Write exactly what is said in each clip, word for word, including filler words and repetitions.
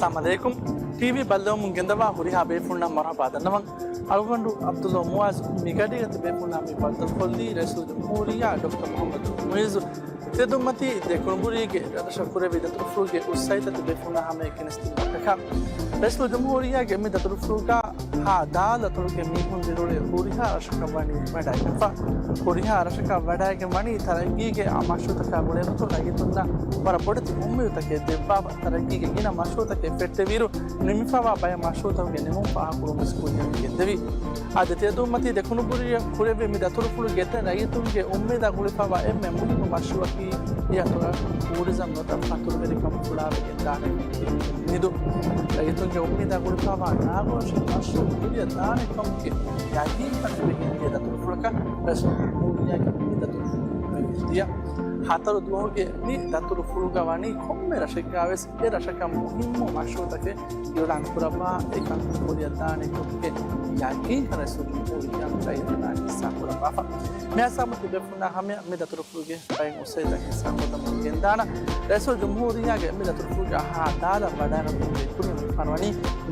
އައްސަލާމު ޢަލައިކުމް. ޓީވީ ބައްލަވަމުން ގެންދަވާ ހުރިހާ ބޭފުޅުންނަށް މަރުޙަބާ ދަންނަވަން. އަޅުގަނޑު ޢަބްދުﷲ މުޢާޒް. މިގަޑީގަ ތިބޭފުޅުންނާ މި ބައްދަލުކޮށްލީ ރައީސުލްޖުމްހޫރިއްޔާ ޑޮކްޓަރ މުޙައްމަދު މުޢިއްޒު ތެދުމަތީ ދެކުނުބުރީގެ ރަށަށް ކުރެއްވި ދަތުރުފުޅުގެ އުސްއައިތައް ތިބޭފުޅުންނާ ހަމަޔަށް ގެނެސްދިނުމަށްޓަކާ، ރައީސުލްޖުމްހޫރިއްޔާގެ މި ދަތުރުފުޅުގަ ހާ ދާ ދަތުރުގެ މީހުން ދިރިއުޅޭ ހުރިހާ ރަށަކަށް ވަނީ ވަޑައިގެންފަ. ހުރިހާ ރަށަކަށް ވަޑައިގެން ވަނީ ތަރައްގީގެ މަޝްރޫޢުތަކާ ގުޅޭގޮތުން ރައްޔިތުންނަށް ވަރަށް ބޮޑެތި އުއްމީދުތަކެއް ދެއްވާފަ، ތަރައްގީގެ ގިނަ މަޝްރޫޢުތަކެއް ފެއްޓެވިއިރު، ނިމިފައިވާ ބައެއް މަޝްރޫޢުތަކުގެ ނިމުން ފާހަގަކުރުމުން ވެސް ކުރިއަށް ގެންދެވި. އަދި ތިޔަދޫމަތީ ދެކުނުބުރިއަށް ކުރެއްވި މި ދަތުރުފުޅު ގެތެއް ރައްޔިތުންގެ އުއްމީދާ ގުޅިފައިވާ އެންމެ މުހިންމު މަޝްރޫޢަކީ، އެ އަތޮޅަށް ޓޫރިޒަމް ނުވަތަ ފަތުރުވެރިކަން ފުޅާވެގެން ދާނެ ކަމަކީ އުއްމީދު. ރައްޔިތުންގެ އުއްމީދާ ގުޅިފައިވާ ނާގޯށި މަޝްރޫޢު ކުރިއަށް ދާނެ ކަމުގެ ޔަގީންކަން އެބަ ހިންގި ދަތުރުފުޅަކަށް ރައީސުލްޖުމްހޫރިއްޔާގެ މި ދަތުރުފުޅު ވެއްޖެ. ހަތަރު ދުވަހުގެ މި ދަތުރުފުޅުގަ ވަނީ ކޮންމެ ރަށެއްގަ ވެސް އެ ރަށަކަށް މުހިންމު މަޝްރޫޢުތަކެއް އިޢުލާން ކުރައްވާ، އެކަން ކުރިއަށް ދާނެ ކަމުގެ ޔަގީންކަން ރައީސުލްޖުމްހޫރިއްޔާ ރައްޔިތުންނާ ހިއްސާ ކުރައްވާފަ. މި ހިސާބުން ތިބޭފުޅުންނާ ހަމަޔަށް މި ދަތުރުފުޅުގެ ބައެއް އުސްއައިތައް ހިއްސާ ކޮށްލަމުން ގެންދާނަން. ރައީސުލްޖުމްހޫރިއްޔާގެ މި ދަތުރުފުޅުގެ ހާ ދާ ދަތުރުގެ ކުރިން ފަރުވަނީ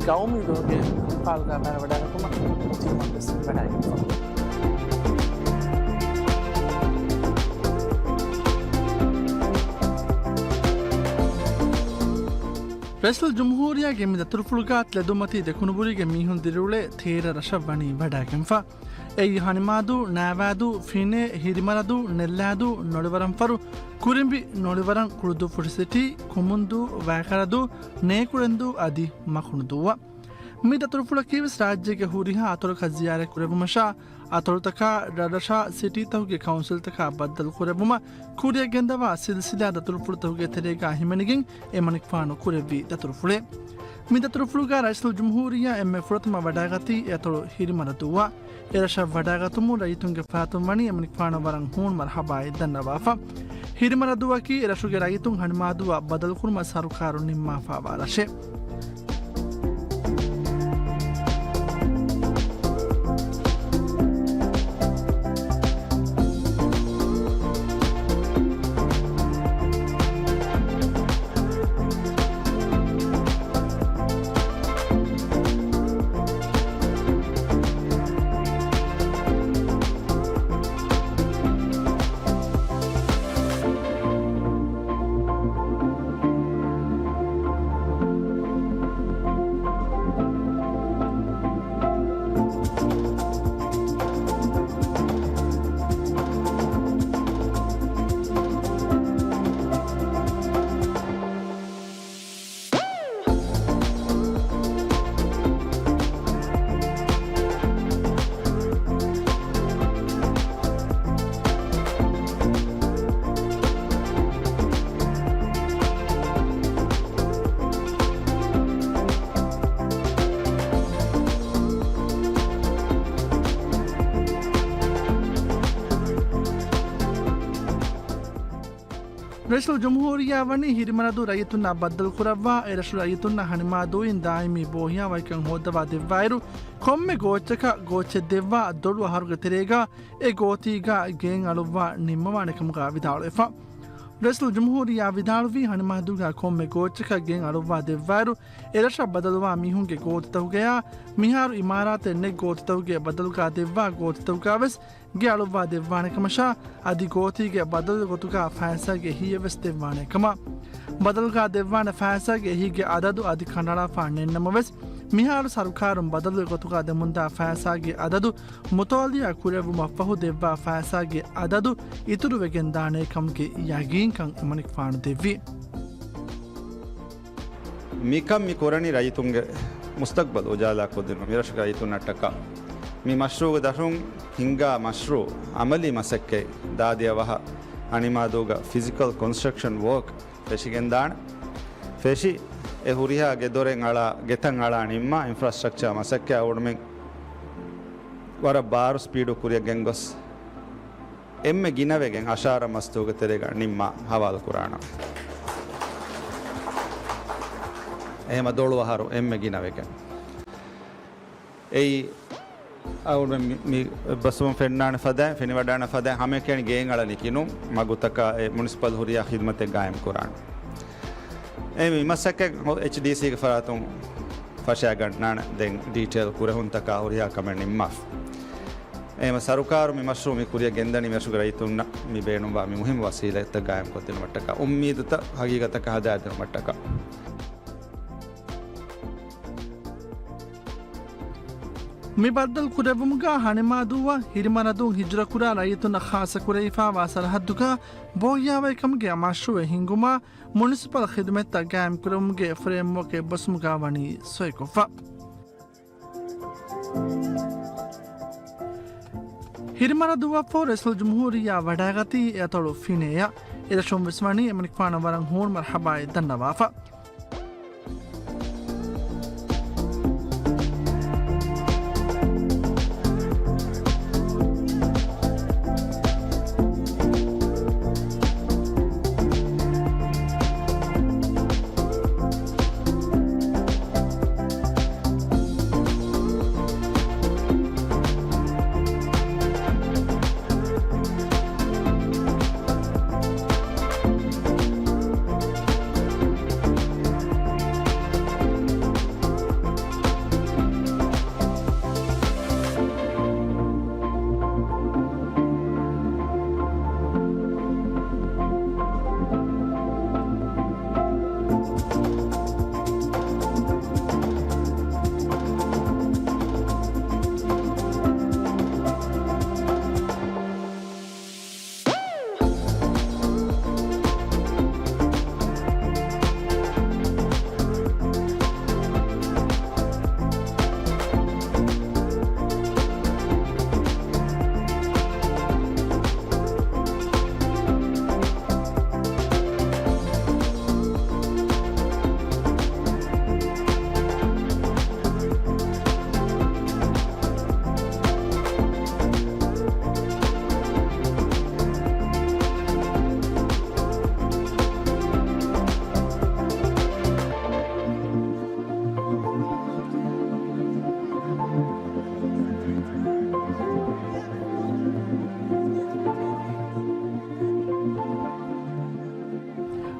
ގައުމީ ދުވަހުގެ އިޙްތިފާލުގަ ބައިވެރިވެވަޑައިގަތުމަށް މުތިއްޔަމަށް ވެސް ވަޑައިގެންފަ. ރައީސުލްޖުމްހޫރިއްޔާގެ މި ދަތުރުފުޅުގަ ތިޔަދޫމަތީ ދެކުނުބުރީގެ މީހުން ދިރިއުޅޭ ތޭރަ ރަށަށް ވަނީ ވަޑައިގެންފަ. އެއީ ހަނިމާދޫ، ނާވާދޫ، ފިނޭ، ހިރިމަރަދޫ، ނެއްލާދޫ، ނޮޅިވަރަންފަރު، ކުރިނބި، ނޮޅިވަރަން، ކުޅުދޫ ފުށި ސިޓީ، ކުމުންދޫ، ވައިކަރަދޫ، ނޭކުޅެންދޫ އަދި މަކުނުދޫއަށް. މި ދަތުރުފުޅަކީވެސް ރާއްޖޭގެ ހުރިހާ އަތޮޅަކަށް ޒިޔާރަތް ކުރެއްވުމަށާ، އަތޮޅުތަކާ، ރަށްރަށާ، ސިޓީތަކުގެ ކައުންސިލްތަކާ ބައްދަލު ކުރެއްވުމަށް ކުރިއަށް ގެންދަވާ ސިލްސިލާ ދަތުރުފުޅުތަކުގެ ތެރޭގަ ހިމެނިގެން އެމަނިކުފާނު ކުރެއްވި ދަތުރުފުޅެއް. މި ދަތުރުފުޅުގަ ރައީސުލްޖުމްހޫރިއްޔާ އެންމެ ފުރަތަމަ ވަޑައިގަތީ އެ އަތޮޅު ހިރިމަރަދޫއަށް. އެ ރަށަށް ވަޑައިގަތުމުން ރައްޔިތުންގެ ފަރާތުން ވަނީ އެމަނިކުފާނަށް ވަރަށް ހޫނު މަރުޙަބާއެއް ދަންނަވާފަ. ހިރިމަރަދޫއަކީ އެ ރަށުގެ ރައްޔިތުން ހަނިމާދޫއަށް ބަދަލުކުރުމަށް ސަރުކާރުން ނިންމާފައިވާ ރަށެއް. ރައީސުލްޖުމްހޫރިއްޔާ ވަނީ ހިރިމަރަދޫ ރައްޔިތުންނާ ބައްދަލުކުރައްވާ، އެ ރަށު ރައްޔިތުންނަށް ހަނިމާދޫއިން ދާއިމީ ބޯހިޔާވަހިކަން ހޯއްދަވާ ދެއްވާއިރު، ކޮންމެ ގޯއްޗަކަށް ގޯއްޗެއް ދެއްވާ ދޮޅު އަހަރުގެ ތެރޭގަ އެ ގޯތީގަ ގެއެއް އަޅުއްވާ ނިންމަވާނެ ކަމުގަ ވިދާޅުވެފަ. ރައީސުލްޖުމްހޫރިއްޔާ ވިދާޅުވީ، ހަނިމާދޫގަ ކޮންމެ ގޯއްޗަކަށް ގެއެއް އަޅުއްވާ ދެއްވާއިރު، އެ ރަށަށް ބަދަލުވާ މީހުންގެ ގޯތިތަކުގަޔާ މިހާރު އިމާރާތެއް ނެތް ގޯތިތަކުގެ ބަދަލުގަ ދެއްވާ ގޯތިތަކުގަ ވެސް ގެ އަޅުއްވާ ދެއްވާނެ ކަމަށާ، އަދި ގޯތީގެ ބަދަލުގެ ގޮތުގަ ފައިސާގެ އެހީއެއް ވެސް ދެއްވާނެ ކަމަށް. ބަދަލުގަ ދެއްވާނެ ފައިސާގެ އެހީގެ އަދަދު އަދި ކަނޑައަޅާފަ ނެތް ނަމަވެސް، މިހާރު ސަރުކާރުން ބަދަލުގެ ގޮތުގަ ދެމުންދާ ފައިސާގެ އަދަދު މުތަވައްލިއާ ކުރެއްވުމަށްފަހު ދެއްވާ ފައިސާގެ އަދަދު އިތުރުވެގެން ދާނެ ކަމުގެ ޔަގީންކަން އެމަނިކުފާނު ދެއްވި. މިކަން މި ކުރަނީ ރައްޔިތުންގެ މުސްތަގްބަލް އުޖާލާ ކޮށްދިނުމަށް މިރަށުގެ ރައްޔިތުންނަށްޓަކާ. މި މަޝްރޫޢުގެ ދަށުން ހިންގާ މަޝްރޫޢު ޢަމަލީ މަސައްކަތް ދާދިޔަ ވަހަށް ހަނިމާދޫގަ ފިޒިކަލް ކޮންސްޓްރަކްޝަން ވޯކް ފެށިގެންދާނެ. ފެށި އެ ހުރިހާ ގެދޮރެއް އަޅާ، ގެތައް އަޅާ ނިންމާ އިންފްރާސްޓްރަކްޗާ މަސައްކަތް އަޅުގަނޑުމެން ވަރަށް ބާރު ސްޕީޑު ކުރިއަށް ގެންގޮސް، އެންމެ ގިނަވެގެން އަށާރަ މަސްތުގެ ތެރޭގަ ނިންމާ ހަވާލު ކުރާނަން. އެހެމަ ދޮޅު އަހަރު އެންމެ ގިނަވެގެން. އެއީ، އަޅުގަނޑު މި، މި ބަސްވުން ފެންނާނެ ފަދައިން، ފެނިވަޑާނެ ފަދައިން ހަމައެކަނި ގެއިން އަޅަނީ ކިނުން މަގުތަކާ އެ މުނިސިޕަލް ހުރިހާ ޚިދުމަތެއް ގާއިމް ކުރާނެ. އެ މި މަސައްކަތް އެޗްޑީސީގެ ފަރާތުން ފަށައިގަންނާނެ. ދެން ޑީޓެއލް ކުރެހުންތަކާ ހުރިހާ ކަމެއް ނިންމާފަ. އެހެން ސަރުކާރު މި މަޝްރޫއު މި ކުރިއަށް ގެންދަނީ މަޝްރޫއުގެ ރައްޔިތުންނަށް މި ބޭނުންވާ މި މުހިއްމު ވަސީލަތްތައް ގާއިމްކޮށްދިނުމަށްޓަކާ، އުއްމީދުތައް ހަގީގަތަކަށް ހަދާދިނުމަށްޓަކާ. މި ބައްދަލު ކުރެއްވުމުގަ ހަނިމާދޫއަށް ހިރިމަރަދޫން ހިޖުރަ ކުރާ ރައްޔިތުންނަށް ޚާއްޞަ ކުރެވިފާވާ ސަރަހައްދުގަ ބޯހިޔާވަހިކަމުގެ މަޝްރޫއެއް ހިންގުމާ، މުނިސިޕަލް ޚިދުމަތްތައް ގާއިމްކުރެއްވުމުގެ ފްރޭމްވޯކް އެއްބަސްވުމުގަ ވަނީ ސޮއިކޮށްފަ. ހިރިމަރަދޫއަށްފަހު ރައީސުލްޖުމްހޫރިއްޔާ ވަޑައިގަތީ އެ އަތޮޅު ފިނޭއަށް. އެރަށުން ވެސް ވަނީ އެމަނިކުފާނަށް ވަރަށް ހޫނު މަރުޙަބާއެއް ދަންނަވާފަ.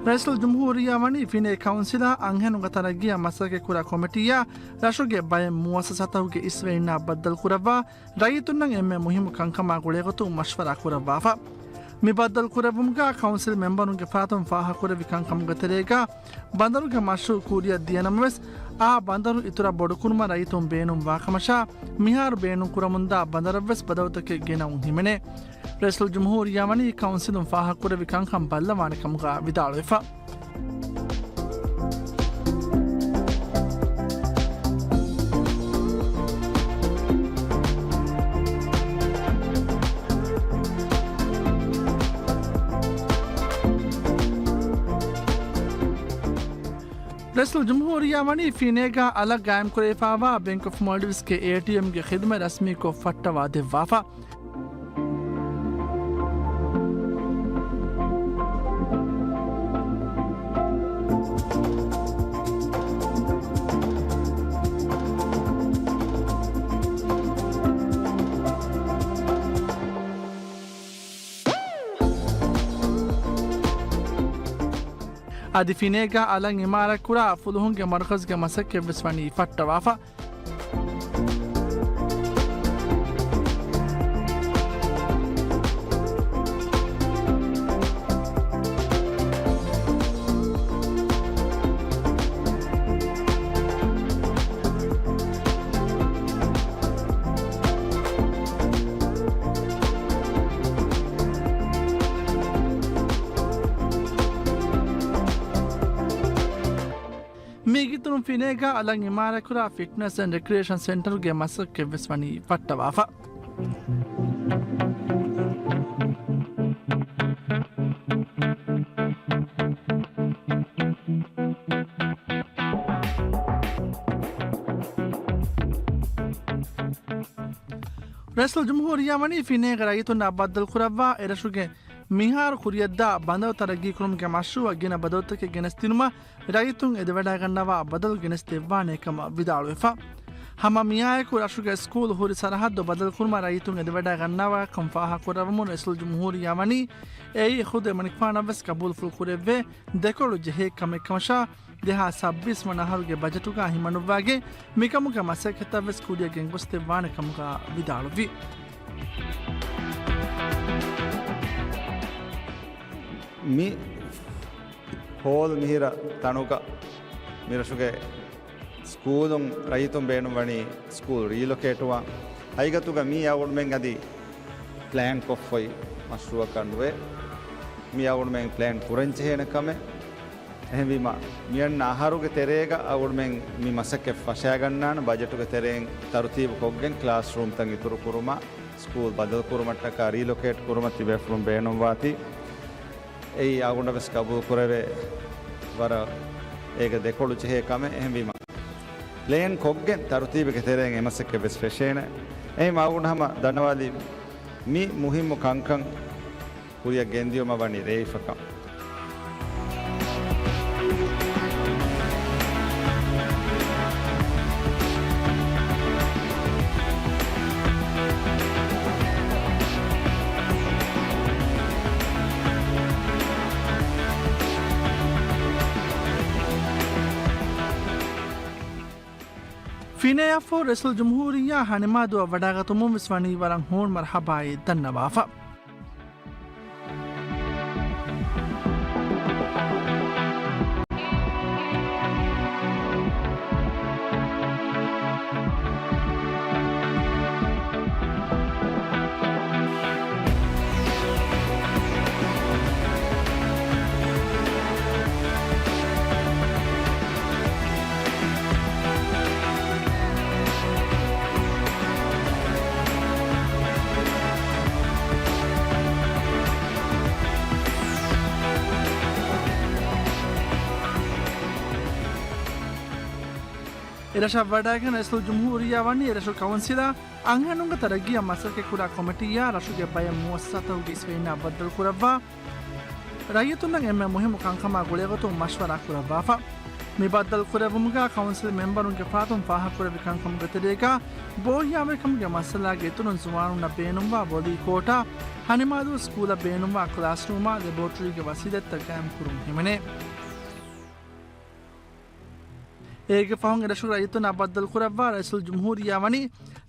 ރައީސުލްޖުމްހޫރިއްޔާ ވަނީ ފިނޭ ކައުންސިލާ އަންހެނުންގެ ތަރައްގީއަށް މަސައްކަތްކުރާ ކޮމިޓީއާ ރަށުގެ ބައެއް މުއައްސަސާތަކުގެ އިސްވެރިންނާ ބައްދަލުކުރައްވާ، ރައްޔިތުންނަށް އެންމެ މުހިއްމު ކަންކަމާ ގުޅޭގޮތުން މަޝްވަރާ ކުރައްވާފަ. މި ބައްދަލު ކުރެއްވުމުގަ ކައުންސިލް މެމްބަރުންގެ ފަރާތުން ފާހަގަކުރެއްވި ކަންކަމުގެ ތެރޭގަ ބަނދަރުގެ މަޝްރޫއު ކުރިއަށް ދިޔަ ނަމަވެސް، އާ ބަނދަރު އިތުރަށް ބޮޑުކުރުމަށް ރައްޔިތުން ބޭނުންވާ ކަމަށާ، މިހާރު ބޭނުންކުރަމުންދާ ބަނދަރަށްވެސް ބަދަލުތަކެއް ގެނައުން ހިމެނޭ. ރައީސުލްޖުމްހޫރިއްޔާ ވަނީ ކައުންސިލުން ފާހަގަކުރެއްވި ކަންކަން ބައްލަވާނެ ކަމުގަ ވިދާޅުވެފަ. ރައީސުލްޖުމްހޫރިއްޔާ ވަނީ ފިނޭގަ އަލަށް ގާއިމްކުރެވިފައިވާ ބޭންކް އޮފް މޯލްޑިވްސްގެ އޭޓީއެމްގެ ޚިދުމަތް ރަސްމީކޮށް ފައްޓަވާ ދެއްވާފަ. އަދި ފިނޭގަ އަލަށް އިމާރާތްކުރާ ފުލުހުންގެ މަރުކަޒުގެ މަސައްކަތްވެސް ވަނީ ފައްޓަވާފަ. މީގެއިތުރުން ފިނޭގަ އަލަށް އިމާރާތްކުރާ ފިޓްނަސް އެންޑް ރެކްރިއޭޝަން ސެންޓަރުގެ މަސައްކަތްވެސް ވަނީ ފައްޓަވާފަ. ރައީސުލްޖުމްހޫރިއްޔާ ވަނީ ފިނޭގެ ރައްޔިތުންނާ ބައްދަލުކުރައްވާ އެރަށުގެ މިހާރު ކުރިއަށްދާ ބަނދަރު ތަރައްގީކުރުމުގެ މަޝްރޫއަށް ގިނަ ބަދަލުތަކެއް ގެނެސްދިނުމަށް ރައްޔިތުން އެދިވަޑައިގަންނަވާ ބަދަލު ގެނެސްދެއްވާނޭ ކަމަށް ވިދާޅުވެފަ. ހަމަ މިއާއެކު ރަށުގެ ސްކޫލް ހުރި ސަރަހައްދު ބަދަލުކުރުމަށް ރައްޔިތުން އެދިވަޑައިގަންނަވާ ކަން ފާހަގަކުރައްވަމުން ރައީސުލްޖުމްހޫރިއްޔާ ވަނީ އެއީ ޚުދު އެމަނިކުފާނަށް ވެސް ގަބޫލުފުޅު ކުރެވޭ ދެކޮޅު ޖެހޭ ކަމެއް ކަމަށާ، ދެހާސް ސައްބީސް ވަނަ އަހަރުގެ ބަޖެޓުގަ ހިމަނުއްވާގެން މިކަމުގެ މަސައްކަތަށް ވެސް ކުރިއަށް ގެންގޮސްދެއްވާނެ ކަމުގަ ވިދާޅުވި. މި ހޯލް މިހިރަ ތަނުގަ މިރަށުގެ ސްކޫލުން ރައްޔިތުން ބޭނުންވަނީ ސްކޫލް ރީލޮކޭޓުވާން. ހަގީގަތުގަ މީ އަޅުގަނޑުމެން އަދި ޕްލޭން ކޮށްފައި މަޝްރޫއަކަށް ނުވޭ. މީ އަޅުގަނޑުމެން ޕްލޭން ކުރަން ޖެހޭނެ ކަމެއް. އެހެންވީމަ، މިއަންނަ އަހަރުގެ ތެރޭގަ އަޅުގަނޑުމެން މި މަސައްކަތް ފަށާގަންނާނެ. ބަޖެޓުގެ ތެރެއިން ތަރުތީބު ކޮށްގެން ކްލާސްރޫމްތައް އިތުރު ކުރުމަށް، ސްކޫލް ބަދަލު ކުރުމަށްޓަކާ ރީލޮކޭޓް ކުރުމަށް ތިބޭފުޅުން ބޭނުންވާތީ، އެއީ އަޅުގަނޑަށް ވެސް ގަބޫލު ކުރެވޭ ވަރަށް އޭގެ ދެކޮޅު ޖެހޭ ކަމެއް. އެހެންވީމަ، ޕްލޭން ކޮށްގެން ތަރުތީބެއްގެ ތެރެއިން އެ މަސައްކަތް ވެސް ފެށޭނެ. އެހެން އަޅުގަނޑު ހަމަ ދަންނަވާލީ މި މުހިއްމު ކަންކަން ކުރިއަށް ގެންދިޔުމަށް ވަނީ ރޭވިފަކަން. ފިނަޔަށްފަހު ރައީސުލްޖުމްހޫރިއްޔާ ހަނިމާދޫއަށް ވަޑައިގަތުމުން ވެސް ވަނީ ވަރަށް ހޫނު މަރުޙަބާއެއް ދަންނަވާފަ. އެރަށަށް ވަޑައިގެން ރައީސުލްޖުމްހޫރިއްޔާ ވަނީ އެރަށު ކައުންސިލާ، އަންހެނުންގެ ތަރައްގީއަށް މަސައްކަތްކުރާ ކޮމިޓީއާ ރަށުގެ ބައެއް މުއައްސަސާތަކުގެ އިސްވެހިންނާ ބައްދަލުކުރައްވާ، ރައްޔިތުންނަށް އެންމެ މުހިއްމު ކަންކަމާ ގުޅޭގޮތުން މަޝްވަރާ ކުރައްވާފަ. މި ބައްދަލުކުރެއްވުމުގަ ކައުންސިލް މެމްބަރުންގެ ފަރާތުން ފާހަގަކުރެއްވި ކަންކަމުގެ ތެރޭގަ ބޯހިޔާވަހިކަމުގެ މައްސަލާގެ އިތުރުން ޒުވާނުންނަށް ބޭނުންވާ ވޮލީ ކޯޓާ، ހަނިމާދޫ ސްކޫލަށް ބޭނުންވާ ކްލާސްރޫމާ، ލެބޯޓްރީގެ ވަސީލަތްތައް ގާއިމްކުރުން ހިމެނޭ. އޭގެ ފަހުން އެރަށުގެ ރައްޔިތުންނާ ބައްދަލުކުރައްވާ ރައީސުލްޖުމްހޫރިއްޔާ ވަނީ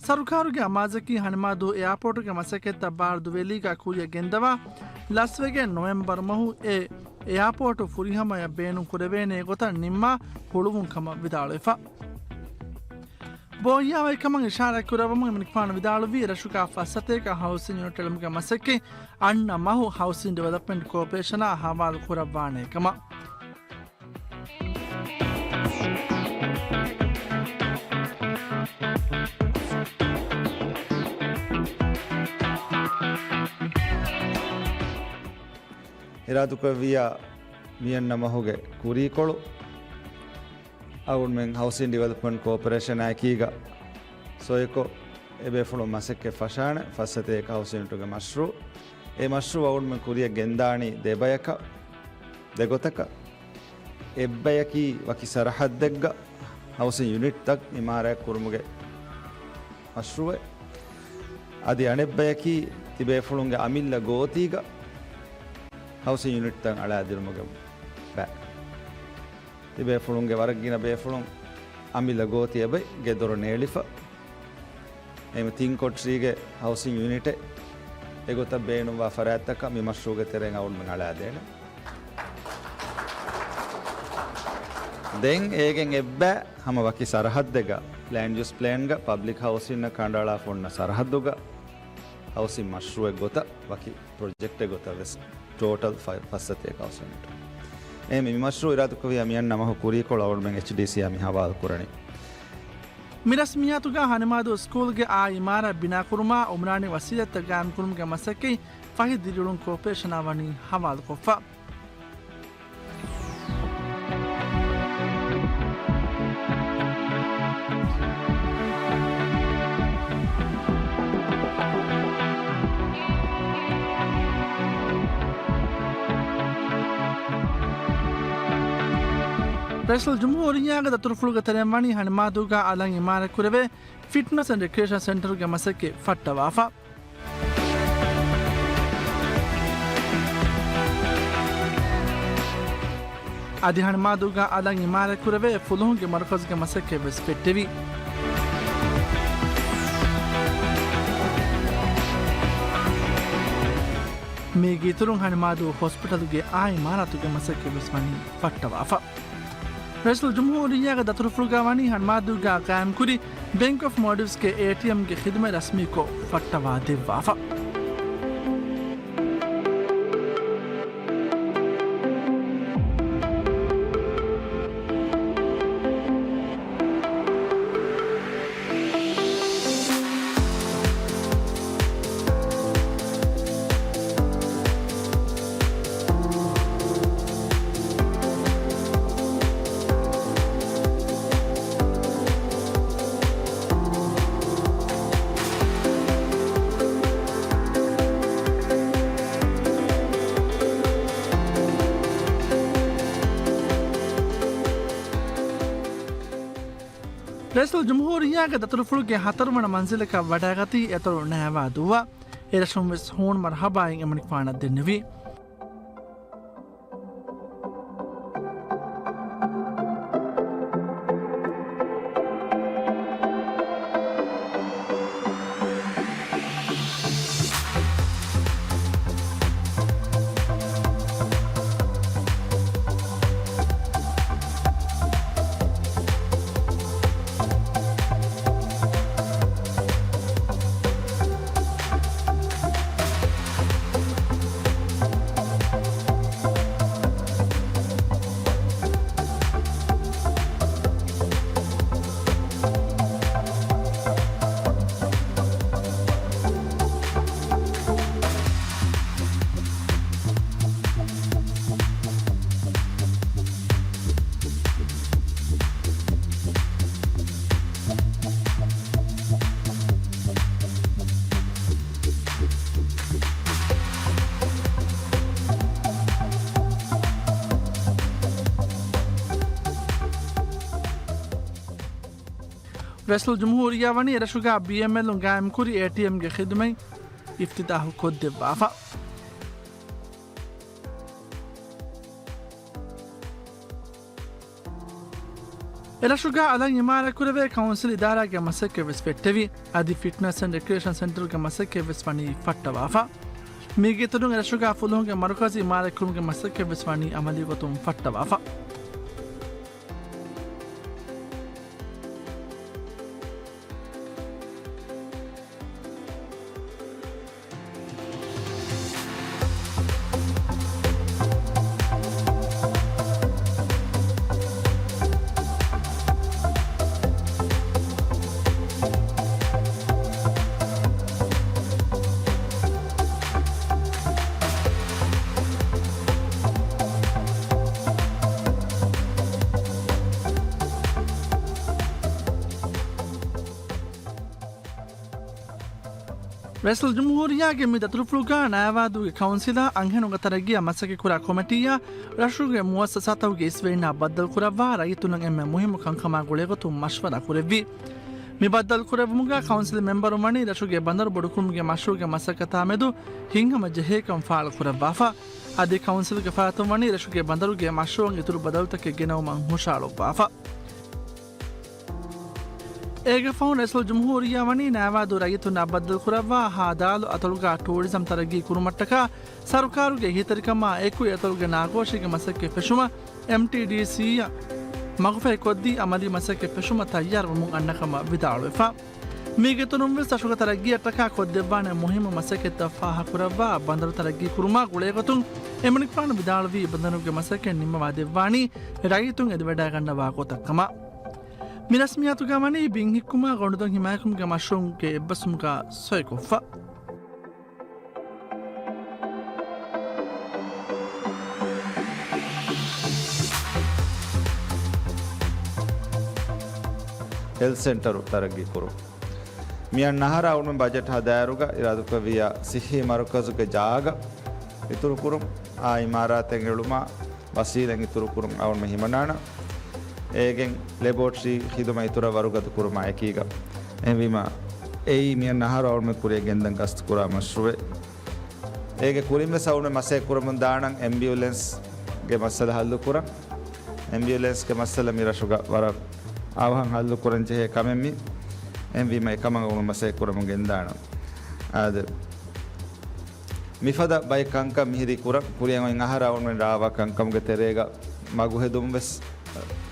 ސަރުކާރުގެ އަމާޒަކީ ހަނިމާދޫ އެއާޕޯޓުގެ މަސައްކަތްތައް ބާރު ދުވެލީގަ ކުރިއަށް ގެންދަވާ ލަސްވެގެން ނޮވެމްބަރު މަހު އެ އެއާޕޯޓު ފުރިހަމަޔަށް ބޭނުން ކުރެވޭނޭ ގޮތަށް ނިންމާ ހުޅުވުން ކަމަށް ވިދާޅުވެފަ. ބޯހިޔާވަހިކަމަށް އިޝާރާތް ކުރައްވަމުން އެމަނިކުފާނު ވިދާޅުވީ އެރަށުގަ ފައްސަތޭކަ ހައުސިން ޔުނިޓް އެޅުމުގެ މަސައްކަތް އަންނަ މަހު ހައުސިން ޑިވެލޮޕްމަންޓް ކޯޕަރޭޝަނާ ހަވާލު ކުރައްވާނޭ ކަމަށް. އިރާދަކުރެއްވިއްޔާ މިއަންނަ މަހުގެ ކުރީކޮޅު އަޅުގަނޑުމެން ހައުސިން ޑިވެލޮޕްމަންޓް ކޯޕަރޭޝަނާ އެކީގަ ސޮއިކޮށް އެބޭފުޅުން މަސައްކަތް ފަށާނެ ފައްސަތޭކަ ހައުސިން ޔުނިޓުގެ މަޝްރޫއު. އެ މަޝްރޫއު އަޅުގަނޑުމެން ކުރިއަށް ގެންދާނީ ދެބަޔަކަށް، ދެގޮތަކަށް. އެއްބަޔަކީ ވަކި ސަރަހައްދެއްގަ ހައުސިން ޔުނިޓްތައް އިމާރާތް ކުރުމުގެ މަޝްރޫއެއް. އަދި އަނެއްބަޔަކީ ތިބޭފުޅުންގެ އަމިއްލަ ގޯތީގަ ހައުސިން ޔުނިޓްތައް އަޅާދިނުމުގެ ބައި. ތިބޭފުޅުންގެ ވަރަށް ގިނަ ބޭފުޅުން އަމިއްލަ ގޯތި އެބައި ގެދޮރު ނޭޅިފަ. އެހެން ތިން ކޮޓަރީގެ ހައުސިން ޔުނިޓެއް އެގޮތަށް ބޭނުންވާ ފަރާތްތަކަށް މި މަޝްރޫއުގެ ތެރެއިން އަޅުގަނޑުމެން އަޅާދޭނެ. ދެން އޭގެން އެއްބައި ހަމަ ވަކި ސަރަހައްދެއްގަ، ލޭންޑް ޔޫސް ޕްލޭންގަ ޕަބްލިކް ހައުސިންއަށް ކަނޑައަޅާފަ އޮންނަ ސަރަހައްދުގަ ހައުސިން މަޝްރޫއެއް ގޮތަށް ވަކި ޕްރޮޖެކްޓެއް ގޮތަށް ވެސް ޓޯޓަލް ފަ-، ފައްސަތޭކަ ހައުސިން ޔުނިޓް. އެހެން މި މަޝްރޫއު އިރާދަކުރެއްވިއްޔާ މިއަންނަ މަހު ކުރީކޮޅު އަޅުގަނޑުމެން އެޗްޑީސީއާ މި ހަވާލު ކުރަނީ. މި ރަސްމިއްޔާތުގަ ހަނިމާދޫ ސްކޫލްގެ އާ އިމާރާތް ބިނާކުރުމާ، އުމްރާނީ ވަސީލަތްތައް ގާއިމްކުރުމުގެ މަސައްކަތް ފަހި ދިރިއުޅުން ކޯޕަރޭޝަނާ ވަނީ ހަވާލުކޮށްފަ. ރައީސުލްޖުމްހޫރިއްޔާގެ ދަތުރުފުޅުގެ ތެރެއިން ވަނީ ހަނިމާދޫގާ އަލަށް އިމާރާތްކުރެވޭ ފިޓްނަސް އެންޑް ރެކްރިއޭޝަން ސެންޓަރުގެ މަސައްކަތް ފައްޓަވާފަ. އަދި ހަނިމާދޫގާ އަލަށް އިމާރާތްކުރެވޭ ފުލުހުންގެ މަރުކަޒުގެ މަސައްކަތް ވެސް ފެއްޓެވި. މީގެ އިތުރުން ހަނިމާދޫ ހޮސްޕިޓަލުގެ އާ އިމާރާތުގެ މަސައްކަތް ވެސް ވަނީ ފައްޓަވާފަ. ރައީސުލްޖުމްހޫރިއްޔާގެ ދަތުރުފުޅުގާ ވަނީ ހަނިމާދޫގާ ޤާއިމްކުރި ބޭންކް އޮފް މޯލްޑިވްސްގެ އޭޓީއެމްގެ ޚިދުމަތް ރަސްމީކޮށް ފައްޓަވާ ދެއްވާފަ. ރައީސުލްޖުމްހޫރިއްޔާގެ ދަތުރުފުޅުގެ ހަތަރުވަނަ މަންޒިލަކަށް ވަޑައިގަތީ އެތޮޅު ނައިވާދޫއަށް. އެރަށުން ވެސް ހޫނު މަރުޙަބާއިން އެމަނިކުފާނަށް ދެންނެވި. ރައީސުލްޖުމްހޫރިއްޔާ ވަނީ އެރަށުގާ ބީއެމްއެލުން ގާއިމްކުރި އޭޓީއެމްގެ ޚިދުމަތް އިފްތިތާޙު ކޮށްދެއްވާފަ. އެރަށުގާ އަލަށް އިމާރާތްކުރެވޭ ކައުންސިލް އިދާރާގެ މަސައްކަތް ވެސް ފެއްޓެވި. އަދި ފިޓްނަސް އެންޑް ރެކްރިއޭޝަން ސެންޓަރުގެ މަސައްކަތް ވެސް ވަނީ ފައްޓަވާފަ. މީގެ އިތުރުން އެރަށުގާ ފުލުހުންގެ މަރުކަޒު އިމާރާތްކުރުމުގެ މަސައްކަތް ވެސް ވަނީ އަމަލީ ގޮތުން ފައްޓަވާފަ. ރައީސުލްޖުމްހޫރިއްޔާގެ މި ދަތުރުފުޅުގާ ނައިވާދޫގެ ކައުންސިލާ އަންހެނުންގެ ތަރައްގީއަށް މަސައްކަތްކުރާ ކޮމިޓީއާ ރަށުގެ މުއައްސަސާތަކުގެ އިސްވެރިންނާ ބައްދަލުކުރައްވާ ރައްޔިތުންނަށް އެންމެ މުހިއްމު ކަންކަމާ ގުޅޭގޮތުން މަޝްވަރާ ކުރެއްވި. މި ބައްދަލުކުރެއްވުމުގާ ކައުންސިލް މެމްބަރުން ވަނީ ރަށުގެ ބަނދަރު ބޮޑުކުރުމުގެ މަޝްރޫޢުގެ މަސައްކަތާ މެދު ހިތްހަމަ ޖެހޭކަން ފާޅުކުރައްވާފަ. އަދި ކައުންސިލްގެ ފަރާތުން ވަނީ ރަށުގެ ބަނދަރުގެ މަޝްރޫޢަށް އިތުރު ބަދަލުތަކެއް ގެނައުމަށް ހުށައަޅުއްވާފަ. އޭގެ ފަހުން ރައީސުލްޖުމްހޫރިއްޔާ ވަނީ ނައިވާދޫ ރައްޔިތުންނާ ބައްދަލުކުރައްވާ ހާ ދާލު އަތޮޅުގާ ޓޫރިޒަމް ތަރައްގީ ކުރުމަށްޓަކާ ސަރުކާރުގެ އެހީތެރިކަމާ އެކު އެތޮޅުގެ ނާގޯށީގެ މަސައްކަތް ފެށުމަށް އެމްޓީޑީސީއަށް މަގުފަހިކޮށްދީ އަމަލީ މަސައްކަތް ފެށުމަށް ތައްޔާރުވަމުން އަންނަ ކަމަށް ވިދާޅުވެފަ. މީގެ އިތުރުން ވެސް ރަށުގެ ތަރައްގީއަށްޓަކާ ކޮށްދެއްވާނެ މުހިއްމު މަސައްކަތްތައް ފާހަގަކުރައްވާ ބަނދަރު ތަރައްގީ ކުރުމާ ގުޅޭގޮތުން އެމަނިކުފާނު ވިދާޅުވީ ބަނދަރުގެ މަސައްކަތް ނިންމަވާ ދެއްވާނީ ރައްޔިތުން އެދިވަޑައިގަންނަވާ ގޮތަށް ކަމަށް. މި ރަސްމިއްޔާތުގާ ވަނީ ބިން ހިއްކުމާ ގޮނޑުދޮށް ހިމާޔަތްކުރުމުގެ މަޝްރޫޢުގެ އެއްބަސްވުމުގާ ސޮއިކޮށްފަ. ހެލްތް ސެންޓަރު ތަރައްގީ ކުރުން. މިއަށް ނަހަރާ އަޅުމެން ބަޖެޓް ހަދާއިރުގަ އިރާދަކުރެއްވިއްޔާ ސިއްހީ މަރުކަޒުގެ ޖާގަ އިތުރުކުރުން، އާ އިމާރާތެއް އެޅުމާ ވަސީލަތް އިތުރުކުރުން އަޅުމެން ހިމަނާނަން. އޭގެން ލެބޯޓްރީ ޚިދުމަތް އިތުރަށް ވަރުގަދަ ކުރުމާ އެކީގަ. އެހެންވީމަ، އެއީ މިއަންނަ އަހަރު އަޅުމެން ކުރިއަށް ގެންދަން ގަސްތު ކުރާ މަޝްރޫއެއް. އޭގެ ކުރިން ވެސް އަޅުމެން މަސައްކަތް ކުރަމުން ދާނަން އެމްބިއުލެންސްގެ މައްސަލަ ހައްލު ކުރަން. އެމްބިއުލެންސްގެ މައްސަލަ މި ރަށުގަ ވަރަށް އަވަހަށް ހައްލު ކުރަން ޖެހޭ ކަމެއް މި. އެހެންވީމަ އެކަމަށް އަޅުމެން މަސައްކަތް ކުރަމުން ގެންދާނަން. އާދެ. މިފަދަ ބައެއް ކަންކަން މިހިރީ ކުރަން، ކުރިއަށް އޮތް އަހަރަށް އަޅުމެން ރާވާ ކަންކަމުގެ ތެރޭގަ މަގުހެދުން ވެސް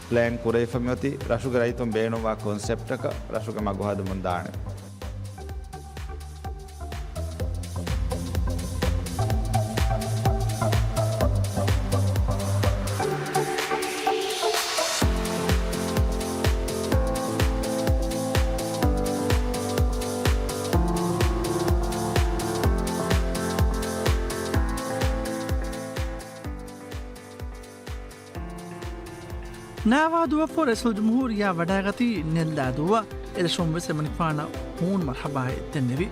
ޕްލޭން ކުރެވިފަ މިއޮތީ ރަށުގެ ރައްޔިތުން ބޭނުންވާ ކޮންސެޕްޓަކަށް ރަށުގެ މަގު ހަދަމުން ދާނެ. ނާވާދޫއަށްފަހު ރައީސުލްޖުމްހޫރިއްޔާ ވަޑައިގަތީ ނެއްލާދޫއަށް. އެރަށުން ވެސް އެމަނިކުފާނަށް ހޫނު މަރުޙަބާއެއް ދެންނެވި.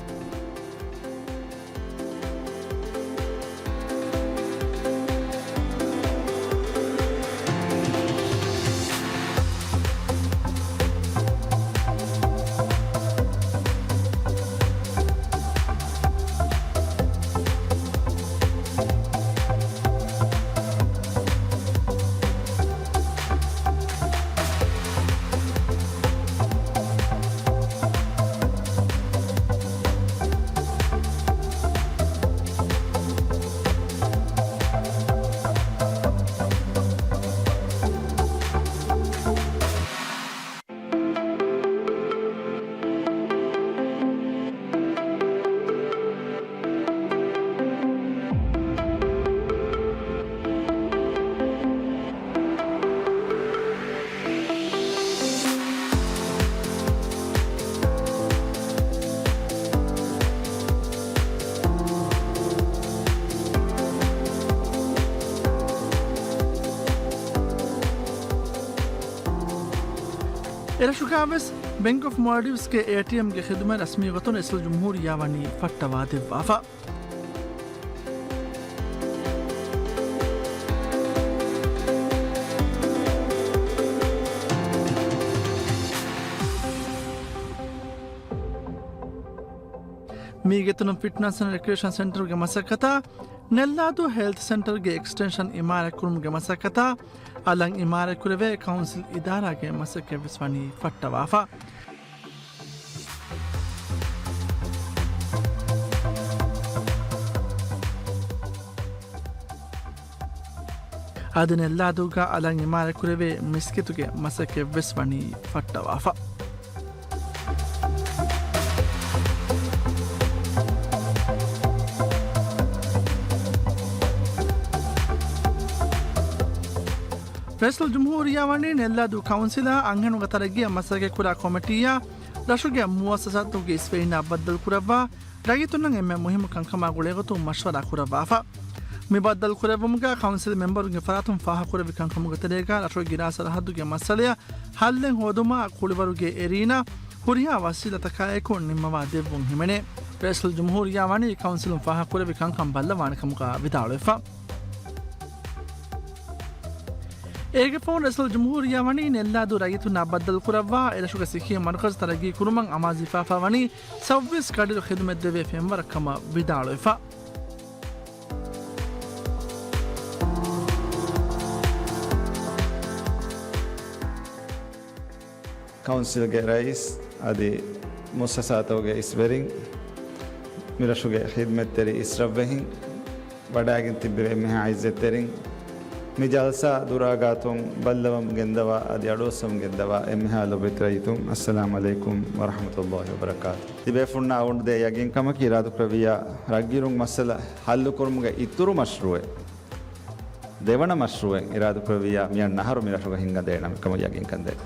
އެރަށުގަ ވެސް ބެންކް އޮފް މޯލްޑިވްސްގެ އޭޓީއެމްގެ ޚިދުމަތް ރަސްމީ ގޮތުން ރައީސުލްޖުމްހޫރިއްޔާ ވަނީ ފައްޓަވާ ދެއްވާފަ. މީގެ ތެރެއިން ފިޓްނަސް އެންޑް ރެކްރިއޭޝަން ސެންޓަރުގެ މަސައްކަތާ، ނެއްލާދޫ ހެލްތު ސެންޓަރުގެ އެކްސްޓެންޝަން އިމާރާތްކުރުމުގެ މަސައްކަތާ، އަލަށް އިމާރާތްކުރެވޭ ކައުންސިލް އިދާރާގެ މަސައްކަތްވެސް ވަނީ ފައްޓަވާފަ. އަދި ނެއްލާދޫގަ އަލަށް އިމާރާތްކުރެވޭ މިސްކިތުގެ މަސައްކަތްވެސް ވަނީ ފައްޓަވާފަ. ރައީސުލްޖުމްހޫރިއްޔާ ވަނީ ނެއްލާދޫ ކައުންސިލާ، އަންހެނުންގެ ތަރައްގީއަށް މަސައްކަތްކުރާ ކޮމިޓީއާ، ރަށުގެ މުއައްސަސާތުގެ އިސްވެރިންނާ ބައްދަލުކުރައްވާ، ރައްޔިތުންނަށް އެންމެ މުހިއްމު ކަންކަމާ ގުޅޭގޮތުން މަޝްވަރާ ކުރައްވާފަ. މި ބައްދަލުކުރެއްވުމުގަ ކައުންސިލް މެމްބަރުންގެ ފަރާތުން ފާހަގަކުރެއްވި ކަންކަމުގެ ތެރޭގަ ރަށުގެ ގިރާ ސަރަހައްދުގެ މައްސަލަޔަށް ހައްލެއް ހޯދުމަށް ކުޅިވަރުގެ އެރީނާ ހުރިހާ ވަސީލަތަކާއެކު ނިންމަވާ ދެއްވުން ހިމެނޭ. ރައީސުލްޖުމްހޫރިއްޔާ ވަނީ ކައުންސިލުން ފާހަގަކުރެއްވި ކަންކަން ބައްލަވާނެ ކަމުގަ ވިދާޅުވެފަ. އޭގެ ފަހުން ރައީސުލްޖުމްހޫރިއްޔާ ވަނީ ނެއްލާދޫ ރައްޔިތުންނާ ބައްދަލުކުރައްވާ، އެރަށުގެ ސިއްހީ މަރުކަޒު ތަރައްގީ ކުރުމަށް އަމާޒުވެފާފަ ވަނީ ސައުވީސް ކަޑިރު ޚިދުމަތްދެވޭ ފެންވަރަށް ކަމަށް ވިދާޅުވެފަ. ކައުންސިލްގެ ރައީސް އަދި މުއައްސަސާތަކުގެ އިސްވެރިން، މިރަށުގެ ޚިދުމަތްތެރި އިސްރަށްވެހިން، ވަޑައިގެން ތިއްބެވި އެންމެހާ އިއްޒަތްތެރިން، މި ޖަލްސާ ދުރާ ގާތުން ބައްލަވަމުން ގެންދަވާ އަދި އަޑުއައްސަމުން ގެންދަވާ އެންމެހާ ލޮބުވެތި ރައްޔިތުން، އައްސަލާމު ޢަލައިކުމް ވަރަޙްމަތުﷲި ވަބަރަކާތު. ތިބޭފުންނާ އަޅުގަނޑު ދޭ ޔަގީންކަމަކީ އިރާދަކުރެއްވިއްޔާ ރަށްގިރުން މައްސަލަ ހައްލުކުރުމުގެ އިތުރު މަޝްރޫޢެއް، ދެވަނަ މަޝްރޫޢެއް އިރާދަކުރެއްވިއްޔާ މިއަންނަ އަހަރު މި ރަށުގަ ހިންގަންދޭނަމޭ ކަމަށް ޔަގީންކަންދޭނެ.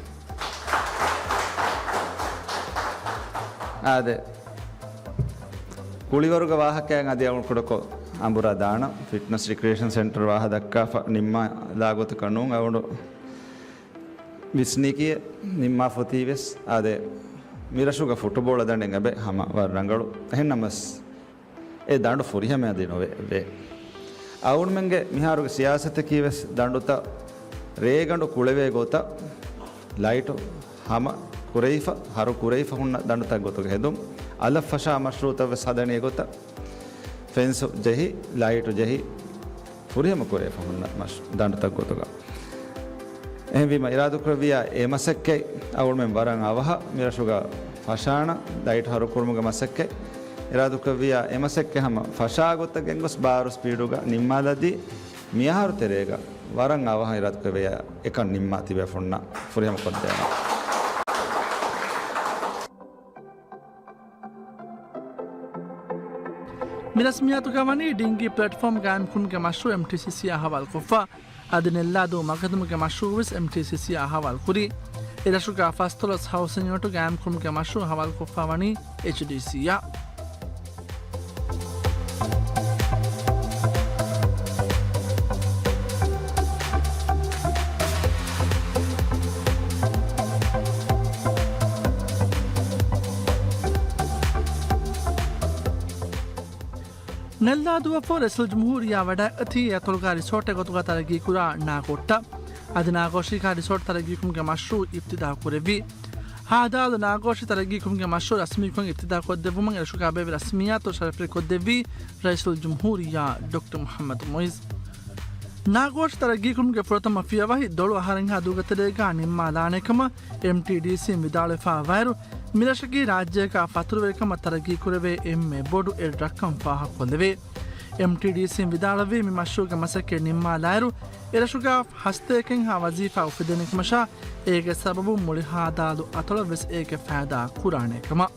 އާދެ، ކުޅިވަރުގެ ވާހަކައިން އަދި އަޅުގަނޑު ކުޑަކޮށް އަނބުރާ ދާނަން. ފިޓްނަސް ރިކްރިއޭޝަން ސެންޓަރު ވާހަ ދައްކާފަ ނިންމާލާ ގޮތަކަށް ނޫން. އަޅުގަނޑު ވިސްނީކީ ނިންމާފަ އޮތީވެސް. އާދެ، މިރަށުގަ ފުޓުބޯޅަ ދަނޑެއް އެބަ ހަމަ ވަރަށް ރަނގަޅު. އެހެންނަމަވެސް، އެ ދަނޑު ފުރިހަމައަށް ދިނުމެއް ވޭ. އަޅުގަނޑުމެންގެ މިހާރުގެ ސިޔާސަތަކީ ވެސް ދަނޑުތައް ރޭގަނޑު ކުޅެވޭ ގޮތަށް ލައިޓު ހަމަ ކުރެވިފަ، ހަރު ކުރެވިފަ ހުންނަ ދަނޑުތައް ގޮތުގަ ހެދުން، އަލަށް ފަށާ މަޝްރޫއުތައް ވެސް ހަދަނީ އެގޮތަށް، ފެންސު ޖެހި، ލައިޓު ޖެހި، ފުރިހަމަ ކުރެވިފަ ހުންނަ މަޝް-، ދަނޑުތައް ގޮތުގަ. އެހެންވީމަ، އިރާދަކުރެއްވިޔާ އެ މަސައްކަތް އަޅުގަނޑުމެން ވަރަށް އަވަހަށް މިރަށުގަ ފަށާނަ ލައިޓު ހަރުކުރުމުގެ މަސައްކަތް، އިރާދަކުރެއްވިޔާ އެ މަސައްކަތް ހަމަ ފަށާ ގޮތަށް ގެންގޮސް ބާރު ސްޕީޑުގަ ނިންމާލަދީ، މިއަހަރު ތެރޭގަ ވަރަށް އަވަހަށް އިރާދަކުރެއްވިޔާ އެކަން ނިންމާ ތިބޭފުންނަށް ފުރިހަމަ ކޮށްދޭނަން. މި ރަސްމިއްޔާތުގަ ވަނީ ޑިންގީ ޕްލެޓްފޯމް ގާއިމްކުރުމުގެ މަޝްރޫއު އެމްޓީސީސީއާ ހަވާލުކޮށްފަ. އަދި ނެއްލާދޫ މަގަދުމުގެ މަޝްރޫއު ވެސް އެމްޓީސީސީއާ ހަވާލުކުރީ. އެ ރަށުގަ ފަސްދޮޅަސް ހައުސިން ޔުނިޓު ގާއިމްކުރުމުގެ މަޝްރޫއު ހަވާލުކޮށްފަ ވަނީ އެޗްޑީސީއާ. ނެއްލާދޫއަށްފަހު ރައީސުލްޖުމްހޫރިއްޔާ ވަޑައިގަތީ އެ އަތޮޅުގަ ރިސޯޓެއް ގޮތުގަ ތަރައްގީކުރާ ނާކޮށްޓަށް. އަދި ނާގޯޝީގަ ރިސޯޓް ތަރައްގީކުރުމުގެ މަޝްރޫއު އިފްތިތާހު ކުރެއްވި. ހާދާލު ނާގޯޝީ ތަރައްގީކުރުމުގެ މަޝްރޫއު ރަސްމީކޮށް އިފްތިތާހު ކޮށްދެއްވުމަށް އެރަށުގަ ބޭއްވި ރަސްމިއްޔާތު ޝަރަފުވެރިކޮށްދެއްވީ ރައީސުލްޖުމްހޫރިއްޔާ ޑޮކްޓަރ މުޙައްމަދު މުޢިއްޒު. ނާގޯޝް ތަރައްގީކުރުމުގެ ފުރަތަމަ ފިޔަވަހި ދޮޅު އަހަރެއްހާ ދުވަހުގެ ތެރޭގަ ނިންމާލާނެ ކަމަށް އެމްޓީޑީސީން ވިދާޅުވެފައިވާއިރު، މިރަށަކީ ރާއްޖޭގަ ފަތުރުވެރިކަމަށް ތަރައްގީކުރެވޭ އެންމެ ބޮޑު އެއް ރަށްކަން ފާހަގަކޮށްލެވޭ. އެމްޓީޑީސީން ވިދާޅުވީ މި މަޝްރޫއުގެ މަސައްކަތް ނިންމާލާއިރު، އެރަށުގަ ހަސަތޭކައެއްހާ ވަޒީފާ އުފެދޭނެ ކަމަށާ، އޭގެ ސަބަބުން މުޅި ހާދާލު އަތޮޅަށް ވެސް އޭގެ ފައިދާ ކުރާނެ ކަމަށް.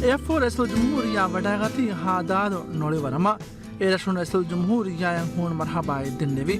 އެއަށްފަހު ރައީސުލްޖުމްހޫރިއްޔާ ވަޑައިގަތީ ހާދާލު ނޮޅިވަރަމަށް. އެރަށުން ރައީސުލްޖުމްހޫރިއްޔާއަށް ހޫނު މަރުޙަބާއެއް ދެންނެވި.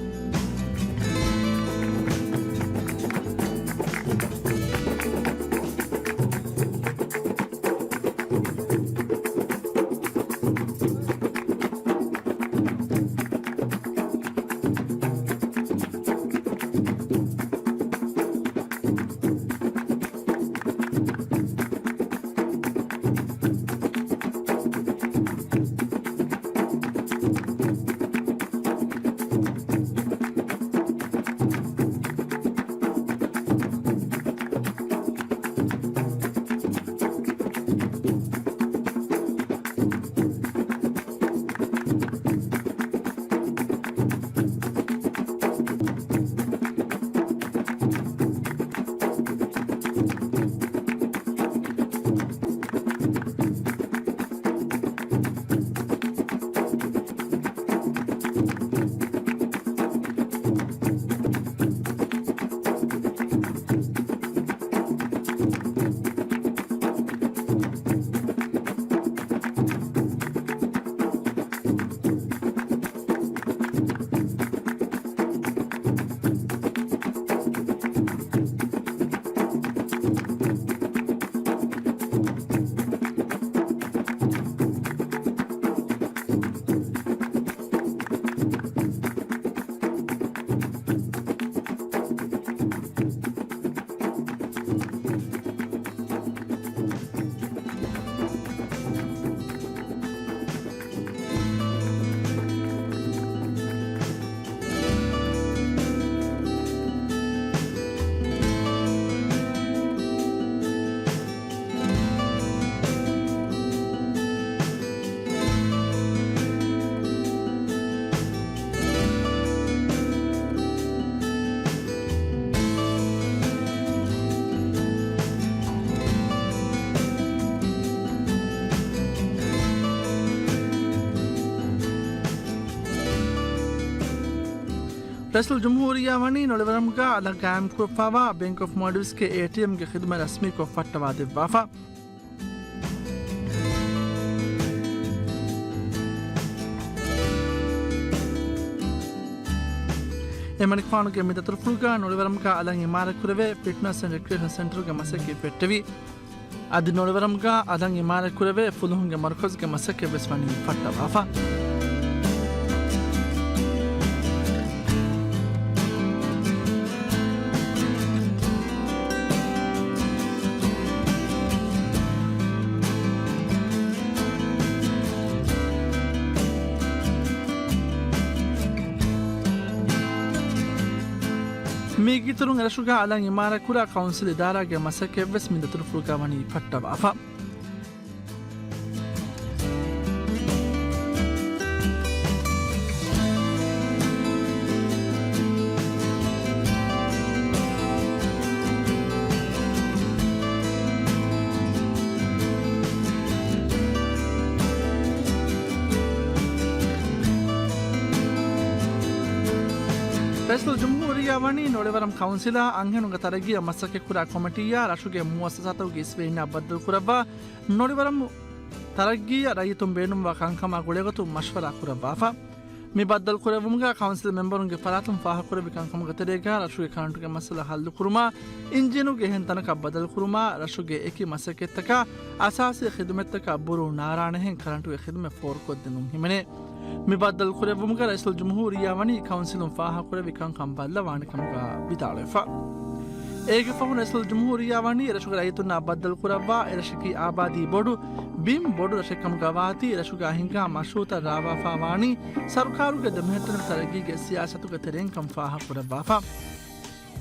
ރައީސުލްޖުމްހޫރިއްޔާ ވަނީ ނޮޅިވަރަމުގަ އަލަށް ގާއިމްކުރައްވާ ބޭންކް އޮފް މޯލްޑިވްސްގެ އޭޓީއެމްގެ ޚިދުމަތް ރަސްމީކޮށް ފައްޓަވާދެއްވާފަ. އެމަނިކުފާނުގެ މި ދަތުރުފުޅުގަ ނޮޅިވަރަމުގަ އަލަށް އިމާރާތްކުރެވޭ ފިޓްނަސް އެންޑް ރެކްރިއޭޝަން ސެންޓަރުގެ މަސައްކަތް ފެއްޓެވި. އަދި ނޮޅިވަރަމުގަ އަލަށް އިމާރާތްކުރެވޭ ފުލުހުންގެ މަރުކަޒުގެ މަސައްކަތްވެސް ވަނީ ފައްޓަވާފަ. މީގެ އިތުރުން އެރަށުގަ އަލަށް އިމާރާތްކުރާ ކައުންސިލް އިދާރާގެ މަސައްކަތްވެސް މި ދަތުރުފުޅުގަ ވަނީ ފައްޓަވާފަ. ރައީސުލްޖުމްހޫރިއްޔާ ވަނީ ނޮޅިވަރަމް ކައުންސިލާ އަންހެނުންގެ ތަރައްގީއަށް މަސައްކަތްކުރާ ކޮމިޓީއާ ރަށުގެ މުއައްސަސާތަކުގެ އިސްވެރިންނާ ބައްދަލުކުރައްވާ ނޮޅިވަރަމް ތަރައްގީއަށް ރައްޔިތުން ބޭނުންވާ ކަންކަމާ ގުޅޭގޮތުން މަޝްވަރާ ކުރައްވާފަ. މި ބައްދަލުކުރެއްވުމުގަ ކައުންސިލް މެމްބަރުންގެ ފަރާތުން ފާހަގަކުރެއްވި ކަންކަމުގެ ތެރޭގަ ރަށުގެ ކަރަންޓުގެ މައްސަލަ ހައްލުކުރުމާ، އިންޖީނުގެ އެހެން ތަނަކަށް ބަދަލުކުރުމާ، ރަށުގެ އެކި މަސައްކަތްތަކާ އަސާސީ ޚިދުމަތްތަކަށް ބުރޫ ނާރާނެހެން ކަރަންޓުގެ ޚިދުމަތް ފޯރުކޮށްދިނުން ހިމެނޭ. މި ބައްދަލުކުރެއްވުމުގަ ރައީސުލްޖުމްހޫރިއްޔާ ވަނީ ކައުންސިލުން ފާހަގަކުރެއްވި ކަންކަން ބައްލަވާނެ ކަމުގަ ވިދާޅުވެފަ. އޭގެ ފަހުން ރައީސުލްޖުމްހޫރިއްޔާ ވަނީ އެރަށުގެ ރައްޔިތުންނާ ބައްދަލުކުރައްވާ، އެރަށަކީ އާބާދީ ބޮޑު، ބިން ބޮޑު ރަށެއް ކަމުގަ ވާތީ، އެރަށުގަ ހިނގާ މަޝްރޫއުތައް ރާވާފާ ވާނީ ސަރުކާރުގެ ދެމެހެއްޓުނު ތަރައްގީގެ ސިޔާސަތުގެ ތެރެއިން ކަން ފާހަގަކުރައްވާފަ.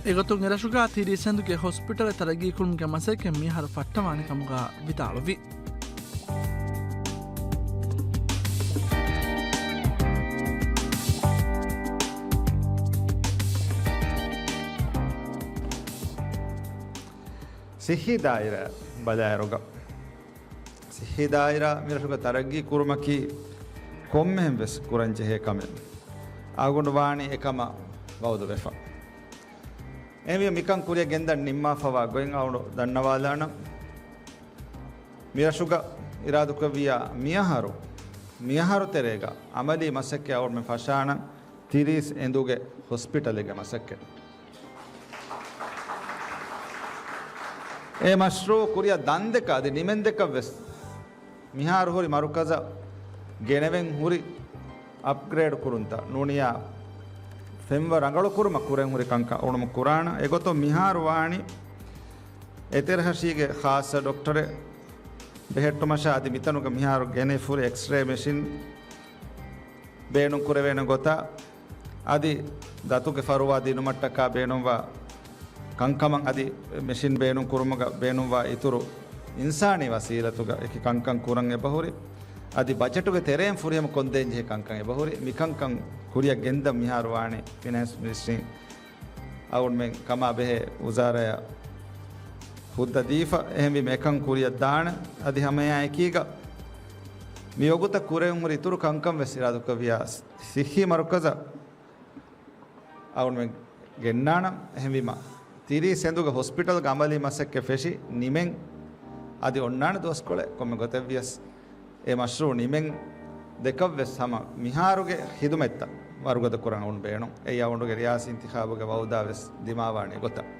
އެގޮތުން އެރަށުގަ ތިރީސް ހެނދުގެ ހޮސްޕިޓަލެއް ތަރައްގީކުރުމުގެ މަސައްކަތް މިހާރު ފައްޓަވާނެ ކަމުގަ ވިދާޅުވި. ސިއްހީ ދާއިރާ ބަލާއިރުގަ، ސިއްހީ ދާއިރާ މިރަށުގަ ތަރައްގީ ކުރުމަކީ ކޮންމެހެން ވެސް ކުރަން ޖެހޭ ކަމެއް. އަޅުގަނޑު ވާނީ އެކަމަށް ވައުދު ވެފަ. އެހެންވީމަ މިކަން ކުރިއަށް ގެންދަން ނިންމާފަވާ ގޮތް އަޅުގަނޑު ދަންނަވާލާނަން. މިރަށުގަ އިރާދުކުރެއްވިއްޔާ މިއަހަރު، މިއަހަރު ތެރޭގަ އަމަލީ މަސައްކަތް އަޅުގަނޑުމެން ފަށާނަން ތިރީސް އެނދުގެ ހޮސްޕިޓަލެއްގެ މަސައްކަތް. އެ މަޝްރޫއު ކުރިއަށް ދަންދެކަށް އަދި ނިމެންދެކަށް ވެސް މިހާރު ހުރި މަރުކަޒަށް ގެނެވެން ހުރި އަޕްގްރޭޑް ކުރުންތައް ނޫނިޔާ ފެންވަ ރަނގަޅުކުރުމަށް ކުރަން ހުރި ކަންކަން އަޅުގަނޑު ކުރާނަން. އެގޮތުން މިހާރު ވާނީ އެތެރެހަށީގެ ޚާއްޞަ ޑޮކްޓަރެއް ބެހެއްޓުމަށާ އަދި މިތަނުގަ މިހާރު ގެނެފުރި އެކްސްރޭ މެޝިން ބޭނުންކުރެވޭނެ ގޮތަށް، އަދި ދަތުގެ ފަރުވާ ދިނުމަށްޓަކާ ބޭނުންވާ ކަންކަމަށް އަދި މެޝިން ބޭނުންކުރުމުގަ ބޭނުންވާ އިތުރު އިންސާނީ ވަސީލަތުގަ އެކި ކަންކަން ކުރަން އެބަހުރި. އަދި ބަޖެޓުގެ ތެރެއިން ފުރިހަމަ ކޮށްދޭންޖެހޭ ކަންކަން އެބަހުރި. މިކަންކަން ކުރިއަށް ގެންދަން މިހާރު ވާނީ ފިނޭންސް މިނިސްޓްރީން އަޅުގަނޑުމެން ކަމާ ބެހޭ ވުޒާރާއަށް ހުއްދަ ދީފަ. އެހެންވީމަ އެކަން ކުރިއަށް ދާނެ. އަދި ހަމައެއާއެކީގަ މި ވަގުތަށް ކުރެވެން ހުރި އިތުރު ކަންކަން ވެސް އިރާދަކުރެއްވިއްޔާ ސިއްހީ މަރުކަޒަށް އަޅުގަނޑުމެން ގެންނާނަން. އެހެންވީމަ، ތިރީސް އެނދުގެ ހޮސްޕިޓަލްގެ އަމަލީ މަސައްކަތް ފެށި ނިމެން، އަދި އޮންނާނެ ދުވަސްކޮޅެއް ކޮންމެ ގޮތެއްވިޔަސް، އެ މަޝްރޫއު ނިމެން ދެކަށްވެސް ހަމަ މިހާރުގެ ޚިދުމަތްތައް ވަރުގަދަ ކުރަން އަޅުގަނޑު ބޭނުން. އެއީ އަޅުގަނޑުގެ ރިޔާސީ އިންތިޚާބުގެ ވައުދާ ވެސް ދިމާވާނެ ގޮތަށް.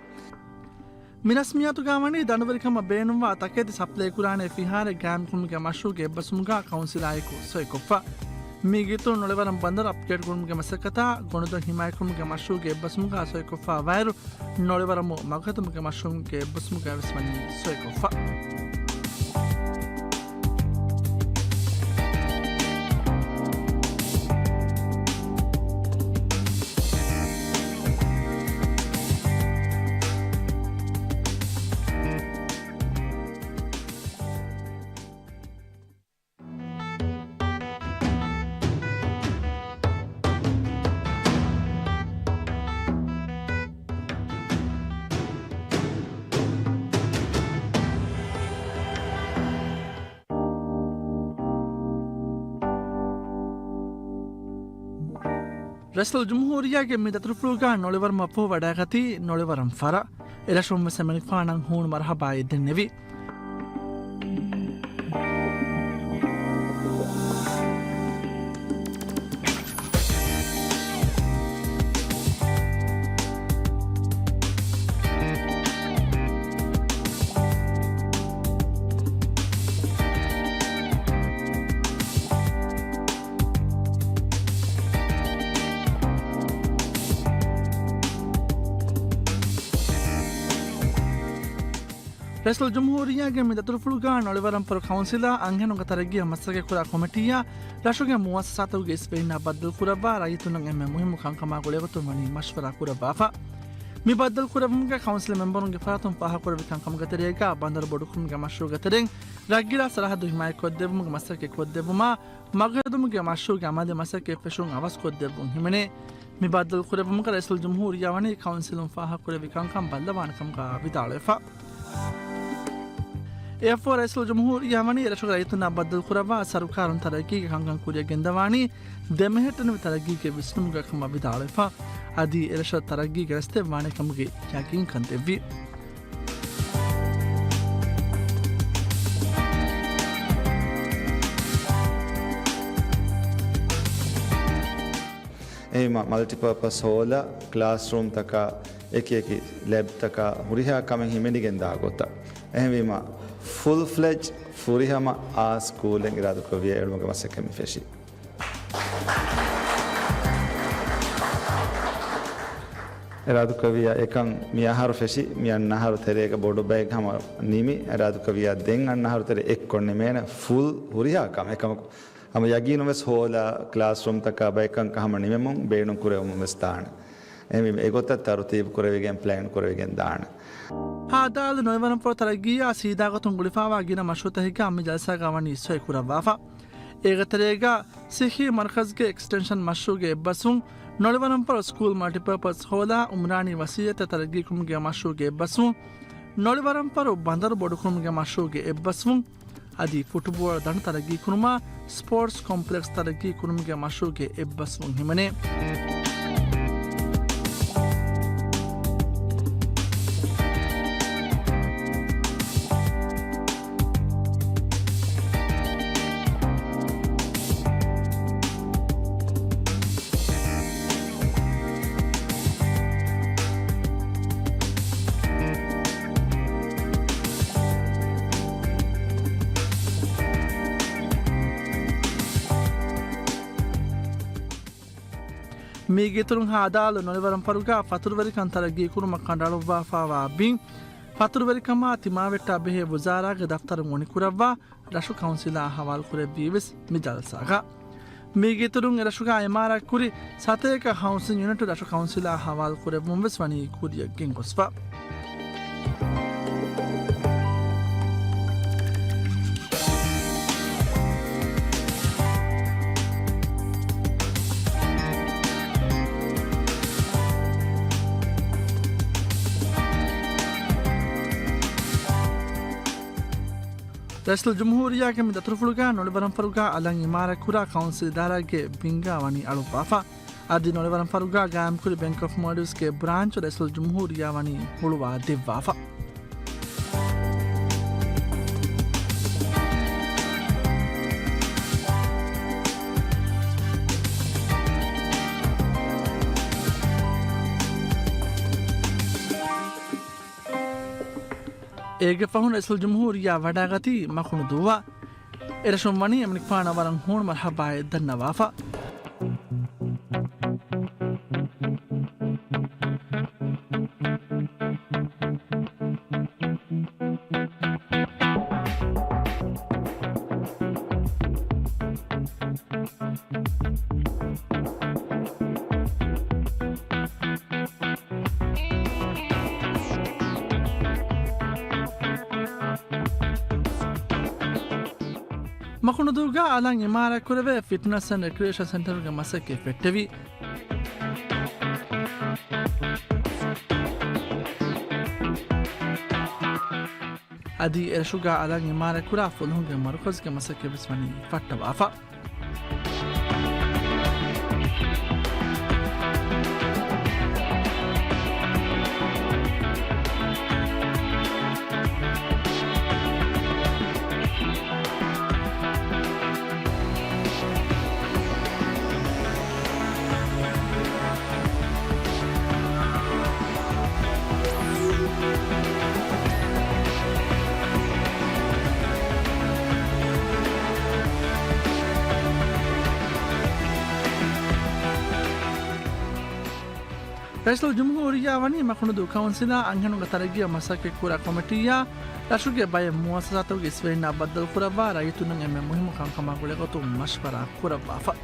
މި ރަސްމިއްޔާތުގަ ވަނީ ދަނޑުވެރިކަމަށް ބޭނުންވާ ތަކެތި ސަޕްލައި ކުރާނެ ފިހާރަ ގާއިމްކުރުމުގެ މަޝްރޫއުގެ އެއްބަސްވުމުގަ ކައުންސިލާއެކު ސޮއިކޮށްފަ. މީގެ އިތުރުން ނޮޅިވަރަމް ބަނދަރު އަޕްގްރޭޑް ކުރުމުގެ މަސައްކަތާ، ގޮނޑުދޮށް ހިމާޔަތްކުރުމުގެ މަޝްރޫއުގެ އެއްބަސްވުމުގަ ސޮއިކޮށްފަ ވައިރު، ނޮޅިވަރަމު މަގުހަދަމުގެ މަޝްރޫއުގެ އެއްބަސްވުމުގަ ވެސް ވަނީ ސޮއިކޮށްފަ. ރައީސުލްޖުމްހޫރިއްޔާގެ މި ދަތުރުފުޅުގަ ނޮޅިވަރަމަށްފަހު ވަޑައިގަތީ ނޮޅިވަރަމް ފަރާ. އެރަށުން ވެސް އެމަނިކުފާނަށް ހޫނު މަރުޙަބާއެއް ދެންނެވި. ރައީސުލްޖުމްހޫރިއްޔާގެ މި ދަތުރުފުޅުގަ ނޮޅިވަރަންފަރު ކައުންސިލާ އަންހެނުންގެ ތަރައްގީއަށް މަސައްކަތްކުރާ ކޮމިޓީއާ ރަށުގެ މުއައްސަސާތަކުގެ އިސްވެރިންނާ ބައްދަލުކުރައްވާ ރައްޔިތުންނަށް އެންމެ މުހިއްމު ކަންކަމާ ގުޅޭގޮތުން ވަނީ މަޝްވަރާ ކުރައްވާފަ. މި ބައްދަލުކުރެއްވުމުގަ ކައުންސިލް މެމްބަރުންގެ ފަރާތުން ފާހަގަކުރެއްވި ކަންކަމުގެ ތެރޭގަ ބަނދަރު ބޮޑުކުރުމުގެ މަޝްރޫޢުގެ ތެރެއިން ރަށްގިރާ ސަރަހައްދު ހިމާޔަތްކޮށްދެއްވުމުގެ މަސައްކަތް ކޮށްދެއްވުމާ، މަގުހެދުމުގެ މަޝްރޫޢުގެ އަމަލީ މަސައްކަތް ފެށުން އަވަސްކޮށްދެއްވުން ހިމެނޭ. މި ބައްދަލުކުރެއްވުމުގަ ރައީސުލްޖުމްހޫރިއްޔާ ވަނީ ކައުންސިލުން ފާހަގަކުރެއްވި ކަންކަން ބައްލަވާނެ ކަމުގަ ވިދާޅުވެފަ. އެއަށްފަހު ރައީސުލްޖުމްހޫރިއްޔާ ވަނީ ރަށުގެ ރައްޔިތުންނާ ބައްދަލުކުރައްވާ ސަރުކާރުން ތަރައްގީގެ ކަންކަން ކުރިއަށް ގެންދަވާނީ ދެމެހެއްޓުނުވި ތަރައްގީގެ ވިސްނުމުގަ ކަމަށް ވިދާޅުވެފަ. އަދި އެރަށަށް ތަރައްގީ ގެނެސްދެއްވާނެ ކަމުގެ ޔަގީންކަން ދެއްވި. އެހެންވީމަ، މަލްޓިޕާޕަސް ހޯލަށް ކްލާސްރޫމްތަކާ، އެކި އެކި ލެބްތަކާ ހުރިހާ ކަމެއް ހިމެނިގެން ދާ ގޮތަށް. އެހެންވީމަ، ފުލް ފްލެޖް ފުރިހަމަ އާ ސްކޫލެއް އިރާދަކުރެއްވިޔާ އެޅުމުގެ މަސައްކަތް މި ފެށީ. އިރާދަކުރެއްވިޔާ އެކަން މި އަހަރު ފެށި، މި އަންނަ އަހަރު ތެރޭގަ ބޮޑު ބައެއް ހަމަ ނިމި، އިރާދަކުރެއްވިޔާ ދެން އަންނަ އަހަރު ތެރޭ އެއްކޮށް ނިމޭނެ ފުލް ހުރިހާ ކަމެއް. އެކަމަކު، ހަމަ ޔަގީނުން ވެސް ހޯލާ ކްލާސްރޫމްތަކާ ބައެއްކަންކަން ހަމަ ނިމެމުން ބޭނުން ކުރެވެމުން ވެސް ދާނެ. އެހެންވީމަ އެގޮތަށް ތަރުތީބު ކުރެވިގެން ޕްލޭން ކުރެވިގެން ދާނެ. ހދ. ނޮޅިވަރަންފަރު ތަރައްގީއާ ސީދާގޮތުން ގުޅިފައިވާ ގިނަ މަޝްރޫޢުތަކެއްގަ މި ޖަލްސާގަ ވަނީ ސޮއި ކުރައްވާފަ. އޭގެ ތެރޭގަ ސިއްހީ މަރުކަޒްގެ އެކްސްޓެންޝަން މަޝްރޫޢުގެ އެއްބަސްވުން، ނޮޅިވަރަންފަރު ސްކޫލް މަލްޓިޕާޕަސް ހޯލާ އުމްރާނީ ވަސީލަތްތައް ތަރައްގީކުރުމުގެ މަޝްރޫޢުގެ އެއްބަސްވުން، ނޮޅިވަރަންފަރު ބަނދަރު ބޮޑުކުރުމުގެ މަޝްރޫޢުގެ އެއްބަސްވުން، އަދި ފުޓުބޯޅަ ދަނޑު ތަރައްގީކުރުމާ، ސްޕޯޓްސް ކޮމްޕްލެކްސް ތަރައްގީކުރުމުގެ މަޝްރޫޢުގެ އެއްބަސްވުން ހިމެނޭ. މީގެއިތުރުން ހދ. ނޮޅިވަރަންފަރުގަ ފަތުރުވެރިކަން ތަރައްގީކުރުމަށް ކަނޑައަޅުއްވާފައިވާ ބިން، ފަތުރުވެރިކަމާ ތިމާވެއްޓާ ބެހޭ ވުޒާރާގެ ދަފްތަރުން އޮނިކުރައްވާ، ރަށު ކައުންސިލާ ހަވާލުކުރެއްވީވެސް މި ޖަލްސާގަ. މީގެއިތުރުން އެރަށުގަ އިމާރާތްކުރި ސަތޭކަ ހައުސިން ޔުނިޓު ރަށު ކައުންސިލާ ހަވާލުކުރެއްވުން ވެސް ވަނީ ކުރިއަށް ގެންގޮސްފަ. ރައީސުލްޖުމްހޫރިއްޔާގެ މި ދަތުރުފުޅުގަ ނޮޅިވަރަންފަރުގަ އަލަށް އިމާރާތްކުރާ ކައުންސިލް އިދާރާގެ ބިންގާ ވަނީ އަޅުއްވާފަ. އަދި ނޮޅިވަރަންފަރުގަ ގާއިމްކުރި ބެންކް އޮފް މޯލްޑިވްސްގެ ބްރާންޗު ރައީސުލްޖުމްހޫރިއްޔާ ވަނީ ހުޅުވާ ދެއްވާފަ. އޭގެ ފަހުން ރައީސުލްޖުމްހޫރިއްޔާ ވަޑައިގަތީ މަކުނުދޫއަށް. އެރަށުން ވަނީ އެމަނިކުފާނަށް ވަރަށް ހޫނު މަރުޙަބާއެއް ދަންނަވާފަ. މަކުނުދޫގަ އަލަށް އިމާރާތްކުރެވޭ ފިޓްނަސް އެންޑް ރެކްރިއޭޝަން ސެންޓަރުގެ މަސައްކަތް ފެއްޓެވި. އަދި އެރަށުގަ އަލަށް އިމާރާތްކުރާ ފުލުހުންގެ މަރުކަޒުގެ މަސައްކަތް ވެސް ވަނީ ފައްޓަވާފަ. ރައީސުލްޖުމްހޫރިއްޔާ ވަނީ މަކުނުދޫ ކައުންސިލާ އަންހެނުންގެ ތަރައްގީއަށް މަސައްކަތްކުރާ ކޮމިޓީއާ ރަށުގެ ބައެއް މުއައްސަސާތަކުގެ އިސްވެރިންނާ ބައްދަލުކުރައްވާ ރައްޔިތުންނަށް އެންމެ މުހިއްމު ކަންކަމާ ގުޅޭގޮތުން މަޝްވަރާ ކުރައްވާފަ.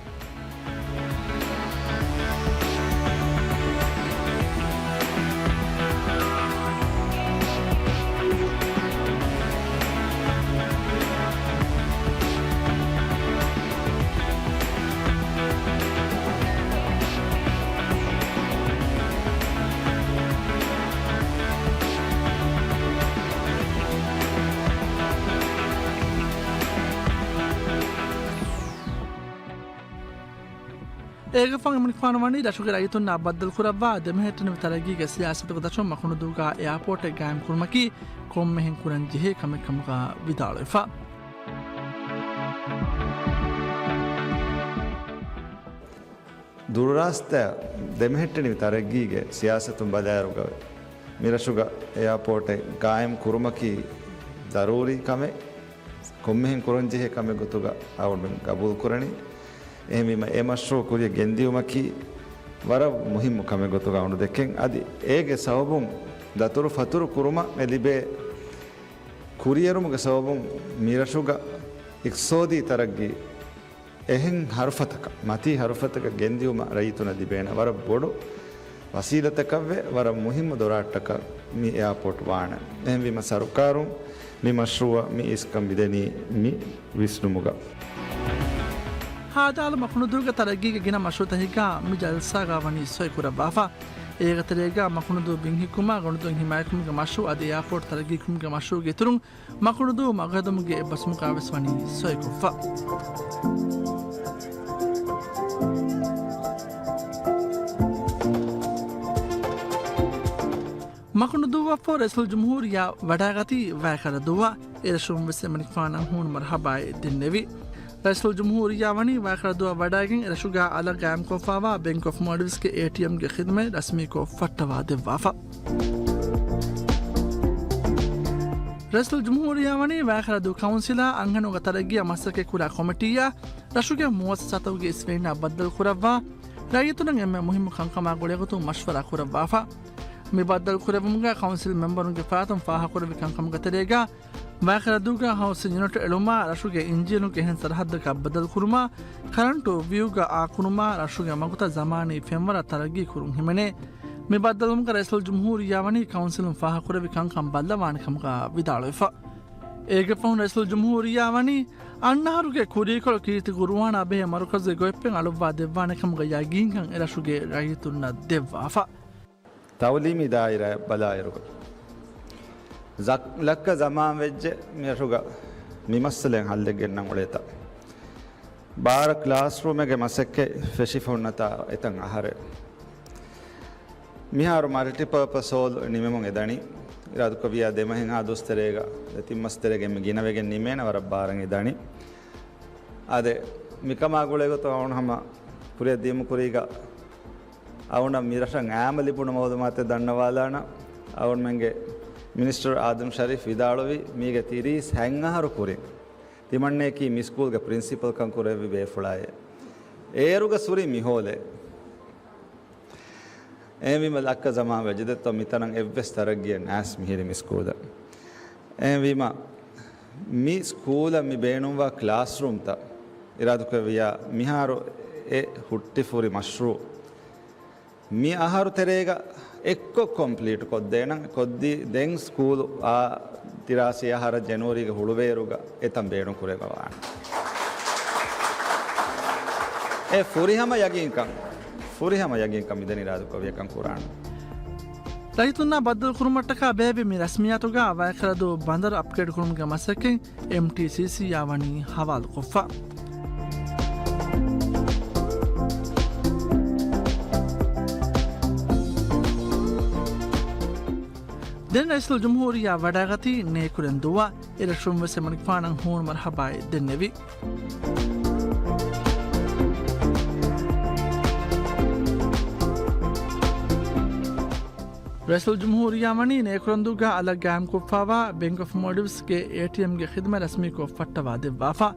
އޭގެ ފަހުން އެމަނިކުފާނު ވަނީ ރަށުގެ ރައްޔިތުންނާ ބައްދަލުކުރައްވާ ދެމެހެއްޓެނިވި ތަރައްގީގެ ސިޔާސަތުގެ ދަށުން މަކުނުދޫގާ އެއާޕޯޓެއް ގާއިމްކުރުމަކީ ކޮންމެ ހެން ކުރަން ޖެހޭ ކަމެއް ކަމުގަ ވިދާޅުވެފަ. ދުރުރާސްތާ ދެމެހެއްޓެނިވި ތަރައްގީގެ ސިޔާސަތުން ބަލާއިރުގަ މިރަށުގަ އެއާޕޯޓެއް ގާއިމް ކުރުމަކީ ޒަރޫރީ ކަމެއް، ކޮންމެހެން ކުރަންޖެހޭ ކަމެއް ގޮތުގަ އަޅުގަނޑުމެން ގަބޫލުކުރަނީ. އެހެންވީމަ އެ މަޝްރޫޢު ކުރިއަށް ގެންދިޔުމަކީ ވަރަށް މުހިއްމު ކަމެއް ގޮތުގަ އަޅުގަނޑު ދެކެން. އަދި އޭގެ ސަބަބުން ދަތުރު ފަތުރު ކުރުމަށް އެ ލިބޭ ކުރިއެރުމުގެ ސަބަބުން މިރަށުގަ އިޤްތިޞާދީ ތަރައްގީ އެހެން ހަރުފަތަކަށް، މަތީ ހަރުފަތަކަށް ގެންދިއުމަށް ރައްޔިތުންނަށް ލިބޭނެ ވަރަށް ބޮޑު ވަސީލަތަކަށްވެ، ވަރަށް މުހިއްމު ދޮރާއްޓަކަށް މި އެއާޕޯޓް ވާނެ. އެހެންވީމަ ސަރުކާރުން މި މަޝްރޫޢަށް މި އިސްކަން މިދެނީ މި ވިސްނުމުގަ. ހާދަ އަލު މަކުނުދޫގެ ތަރައްގީގެ ގިނަ މަޝްރޫޢުތަކެއްގަ މި ޖަލްސާގަ ވަނީ ސޮއިކުރައްވާފަ. އޭގެ ތެރޭގަ މަކުނުދޫ ބިން ހިއްކުމާ ގަނޑުދޮށް ހިމާޔަތްކުރުމުގެ މަޝްރޫޢު އަދި އެއާޕޯޓް ތަރައްގީކުރުމުގެ މަޝްރޫޢުގެ އިތުރުން މަކުނުދޫ މަގުހެދުމުގެ އެއްބަސްވުމުގަވެސް ވަނީ ސޮއިކޮށްފަ. މަކުނުދޫއަށްފަހު ރައީސުލްޖުމްހޫރިއްޔާ ވަޑައިގަތީ ވައިކަރަދޫއަށް. އެރަށުން ވެސް އެމަނިކުފާނަށް ހޫނު މަރުޙަބާއެއް ދެންނެވި. ރައީސުލްޖުމްހޫރިއްޔާ ވަނީ ވައިކަރަދޫއަށް ވަޑައިގެން އެރަށުގަ އަލަށް ގާއިމްކޮށްފައިވާ ބެންކް އޮފް މޯލްޑިވްސްގެ އޭޓީއެމްގެ ޚިދުމަތް ރަސްމީކޮށް ފައްޓަވާ ދެއްވާފަ. ރައީސުލްޖުމްހޫރިއްޔާ ވަނީ ވައިކަރަދޫ ކައުންސިލާ އަންހެނުންގެ ތަރައްގީއަށް މަސައްކަތްކުރާ ކޮމިޓީއާ ރަށުގެ މުއައްސަސާތަކުގެ އިސްވެރިންނާ ބައްދަލުކުރައްވާ ރައްޔިތުންނަށް އެންމެ މުހިއްމު ކަންކަމާ ގުޅޭގޮތުން މަޝްވަރާ ކުރައްވާފަ. މި ބައްދަލު ކުރެއްވުމުގަ ކައުންސިލް މެމްބަރުންގެ ފަރާތުން ފާހަގަކުރެއްވި ކަންކަމުގެ ތެރޭގަ ވައިކަރަދޫގަ ހައުސިން ޔުނިޓް އެޅުމާ، ރަށުގެ އިންޖީނުގެ އެހެން ސަރަހައްދަކަށް ބަދަލުކުރުމާ، ކަރަންޓު ވިއުގަ އާކުރުމާ، ރަށުގެ މަގުތައް ޒަމާނީ ފެންވަރަށް ތަރައްގީ ކުރުން ހިމެނޭ. މި ބައްދަލުވުމުގަ ރައީސުލްޖުމްހޫރިއްޔާ ވަނީ ކައުންސިލުން ފާހަގަކުރެއްވި ކަންކަން ބައްލަވާނެ ކަމުގަ ވިދާޅުވެފަ. އޭގެ ފަހުން ރައީސުލްޖުމްހޫރިއްޔާ ވަނީ އަންނަ އަހަރުގެ ކުރީކޮޅު ކީރިތި ގުރުއާނާ ބެހޭ މަރުކަޒުގެ ގޮތްޕެން އަޅުއްވާ ދެއްވާނެ ކަމުގަ ޔަގީންކަން އެރަށުގެ ރައްޔިތުންނަށް ދެއްވާފަ. ތައުލީމީ ދާއިރާއަށް ބަލާއިރުގަ ޒަ-، ލައްކަ ޒަމާން ވެއްޖެ މިރަށުގަ މި މައްސަލައިން ހައްލެއް ގެންނަން އުޅޭތާ. ބާރަ ކްލާސްރޫމެއްގެ މަސައްކަތް ފެށިފަ ހުންނަތާ އެތަން އަހަރެއް. މިހާރު މަލްޓިޕާޕަސް ހޯލް ނިމެމުން އެދަނީ. އިރާދުކުރެއްވިޔާ ދެމަހެއްހާ ދުވަސްތެރޭގަ ތިން މަސްތެރޭގަ އެންމެ ގިނަވެގެން ނިމޭނެ ވަރަށް ބާރަށް އެދަނީ. އާދެ، މިކަމާ ގުޅޭގޮތުން އަޅުގަނޑު ހަމަ ކުރިއަށް ދިޔުމު ކުރީގަ އަޅުގަނޑަށް މިރަށަށް އާއްމު ލިބުނު މައުލޫމާތެއް ދަންނަވާލާނަން. އަޅުގަނޑުމެންގެ މިނިސްޓަރު އާދަމް ޝަރީފް ވިދާޅުވީ މީގެ ތިރީސް ހަތް އަހަރު ކުރިން ތިމަންނަޔަކީ މި ސްކޫލްގެ ޕްރިންސިޕަލްކަން ކުރެއްވި ބޭފުޅާއޭ. އޭރުގަ ސުރި މިހޯލޭ. އެހެންވީމަ ލައްކަ ޒަމާން ވެއްޖެ ދެއްތޯ މިތަނަށް އެއްވެސް ތަރައްގީއެއް ނާސް މިހިރި މި ސްކޫލަށް. އެހެންވީމަ މި ސްކޫލަށް މި ބޭނުންވާ ކްލާސްރޫމްތައް އިރާދުކުރެއްވިޔާ މިހާރު އެ ހުއްޓިފުރި މަޝްރޫޢު މި އަހަރު ތެރޭގަ އެއްކޮށް ކޮމްޕްލީޓް ކޮށްދޭނަން. ކޮށްދީ ދެން ސްކޫލު އާ ދިރާސީ އަހަރަށް ޖެނުއަރީގެ ހުޅުވޭއިރުގަ އެތަން ބޭނުން ކުރެވިފަވާނެ. އެ ފުރިހަމަ ޔަގީންކަން، ފުރިހަމަ ޔަގީންކަން މިދެން އިރާދުކުރެއްވިޔާ ކަން ކުރާނެ. ރައްޔިތުންނާ ބައްދަލު ކުރުމަށްޓަކާ ބޭއްވި މި ރަސްމިއްޔާތުގަ ވައިކަރަދޫ ބަނދަރު އަޕްގްރޭޑް ކުރުމުގެ މަސައްކަތް އެމްޓީސީސީއާ ވަނީ ހަވާލުކޮށްފަ. ދެން ރައީސުލްޖުމްހޫރިއްޔާ ވަޑައިގަތީ ނޭކުރެންދޫއަށް. އެރަށުން ވެސް އެމަނިކުފާނަށް ހޫނު މަރުޙަބާއެއް ދެންނެވި. ރައީސުލްޖުމްހޫރިއްޔާ ވަނީ ނޭކުރެންދޫގަ އަލަށް ގާއިމްކޮށްފައިވާ ބެންކް އޮފް މޯލްޑިވްސްގެ އޭޓީއެމްގެ ޚިދުމަތް ރަސްމީކޮށް ފައްޓަވާ ދެއްވާފަ.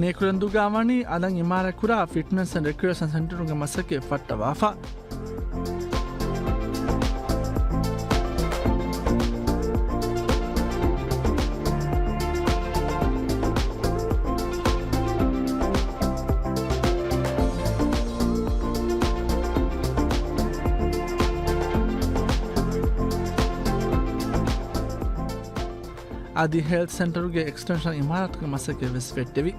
ނޭކުރެންދޫގަ ވަނީ އަލަށް އިމާރާތްކުރާ ފިޓްނަސް އެންޑް ރެކްރިއޭޝަން ސެންޓަރުގެ މަސައްކަތް ފައްޓަވާފަ. އަދި ހެލްތް ސެންޓަރުގެ އެކްސްޓެންޝަން އިމާރާތުގެ މަސައްކަތް ވެސް ފެއްޓެވި.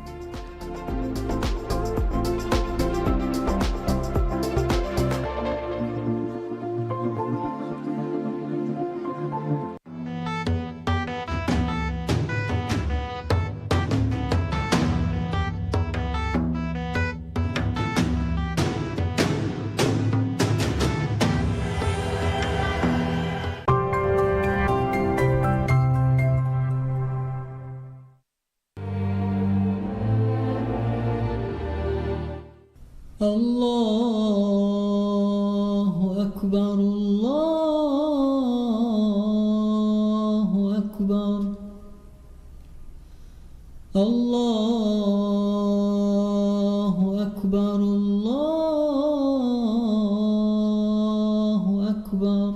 الله أكبر، الله أكبر، الله أكبر، الله أكبر.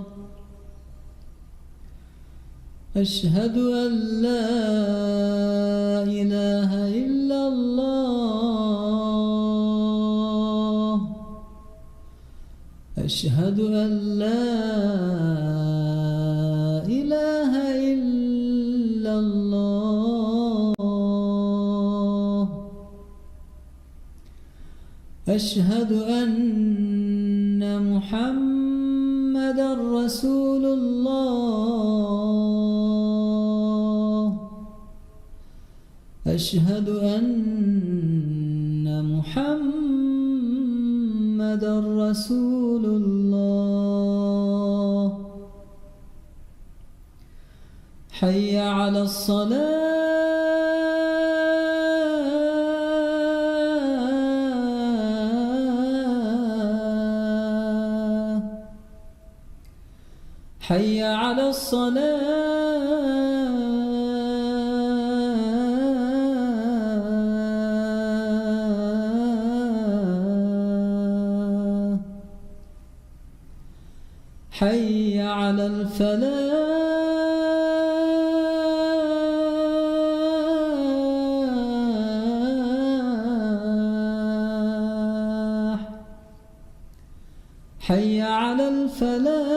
أشهد أن لا إله إلا الله. أشهد أن لا إله إلا الله. أشهد أن محمدا رسول الله. أشهد أن محمدا رسول الله. حي على الصلاة. حي على الصلاة. حي على الفلاح. حي على الفلاح.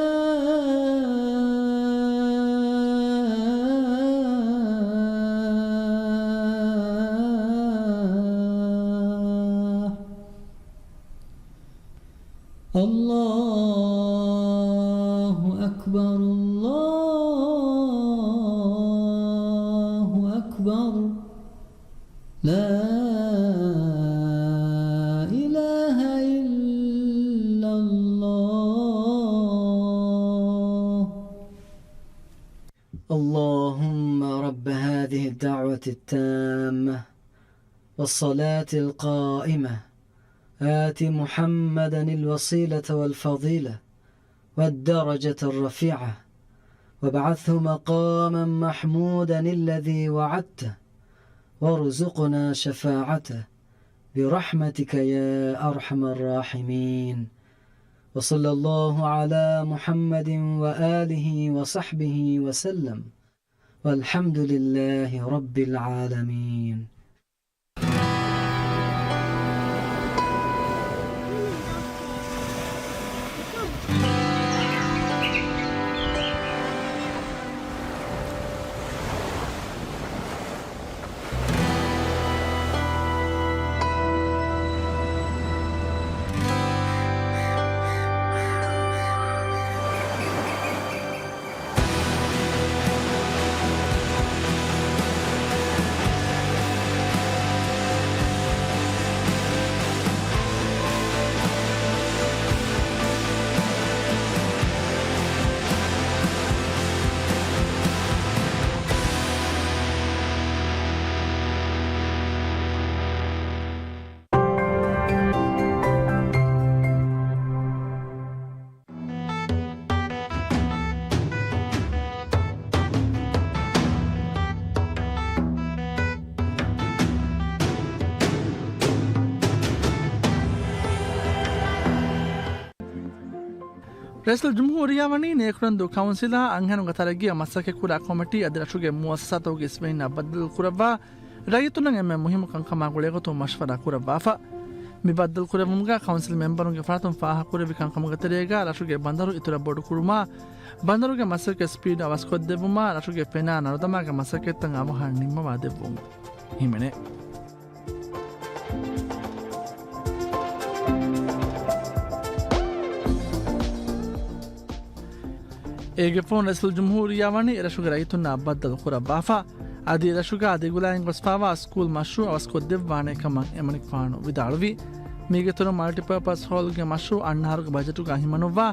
الله أكبر، الله أكبر. لا إله إلا الله. اللهم رب هذه الدعوة التامة والصلاة القائمة، آت محمدا الوسيلة والفضيلة والدرجة الرفيعة، وابعثه مقاما محمودا الذي وعدته، وارزقنا شفاعته برحمتك يا أرحم الراحمين. وصلى الله على محمد وآله وصحبه وسلم. والحمد لله رب العالمين. ރައީސުލްޖުމްހޫރިއްޔާ ވަނީ ނޭކުރެންދޫ ކައުންސިލާ އަންހެނުންގެ ތަރައްގީއަށް މަސައްކަތްކުރާ ކޮމިޓީ އަދި ރަށުގެ މުއައްސަސާތަކުގެ އިސްވެރިންނާ ބައްދަލުކުރައްވާ ރައްޔިތުންނަށް އެންމެ މުހިއްމު ކަންކަމާ ގުޅޭގޮތުން މަޝްވަރާ ކުރައްވާފަ. މި ބައްދަލުކުރެއްވުމުގަ ކައުންސިލް މެމްބަރުންގެ ފަރާތުން ފާހަގަކުރެއްވި ކަންކަމުގެ ތެރޭގަ ރަށުގެ ބަނދަރު އިތުރަށް ބޮޑުކުރުމާ، ބަނދަރުގެ މަސައްކަތް ސްޕީޑް އަވަސްކޮށްދެއްވުމާ، ރަށުގެ ފެނާ ނަރުދަމާގެ މަސައްކަތްތައް އަވަހަށް ނިންމަވާ ދެއްވުން ހިމެނޭ. އޭގެ ފަހުން ރައީސުލްޖުމްހޫރިއްޔާ ވަނީ އެރަށުގެ ރައްޔިތުންނާ ބައްދަލު ކުރައްވާފަ. އަދި އެރަށުގަ ދިގުލާއިން ގޮސްފާވާ ސްކޫލް މަޝްރޫއު އަވަސްކޮށްދެއްވާނެ ކަމަށް އެމަނިކުފާނު ވިދާޅުވި. މީގެ ތުރު މަލްޓިޕާޕަސް ހޯލްގެ މަޝްރޫއު އަންނަ އަހަރުގެ ބަޖެޓުގަ ހިމަނުއްވާ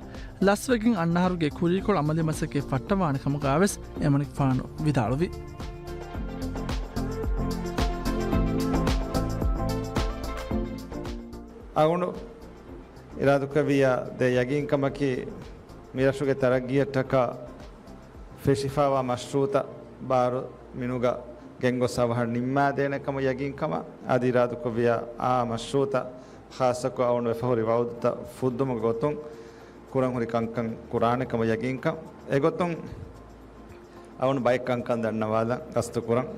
ލަސްވެގެން އަންނަ އަހަރުގެ ކުރީކޮޅު އަމަލީ މަސައްކަތް ފައްޓަވާނެ ކަމުގަވެސް އެމަނިކުފާނު ވިދާޅުވި. އަޅުގަނޑު އިރާދަކުރެއްވިއްޔާ ދޭ ޔަގީންކަމަކީ، މިރަށުގެ ތަރައްގީއަށްޓަކާ ފެށިފާވާ މަޝްރޫއުތައް ބާރު މިނުގަ ގެންގޮސް އަވަހަށް ނިންމާދޭނެ ކަމަށް ޔަގީންކަމަށް. އަދި އިރާދަކުރެއްވިއްޔާ އާ މަޝްރޫއުތައް ޚާއްޞަކޮށް އަޅުގަނޑު ވެފަހުރި ވައުދުތައް ފުއްދުމުގެ ގޮތުން ކުރަން ހުރި ކަންކަން ކުރާނެ ކަމަށް ޔަގީންކަން. އެގޮތުން އަޅުގަނޑު ބައެއް ކަންކަން ދަންނަވާލަން ގަސްތު ކުރަން.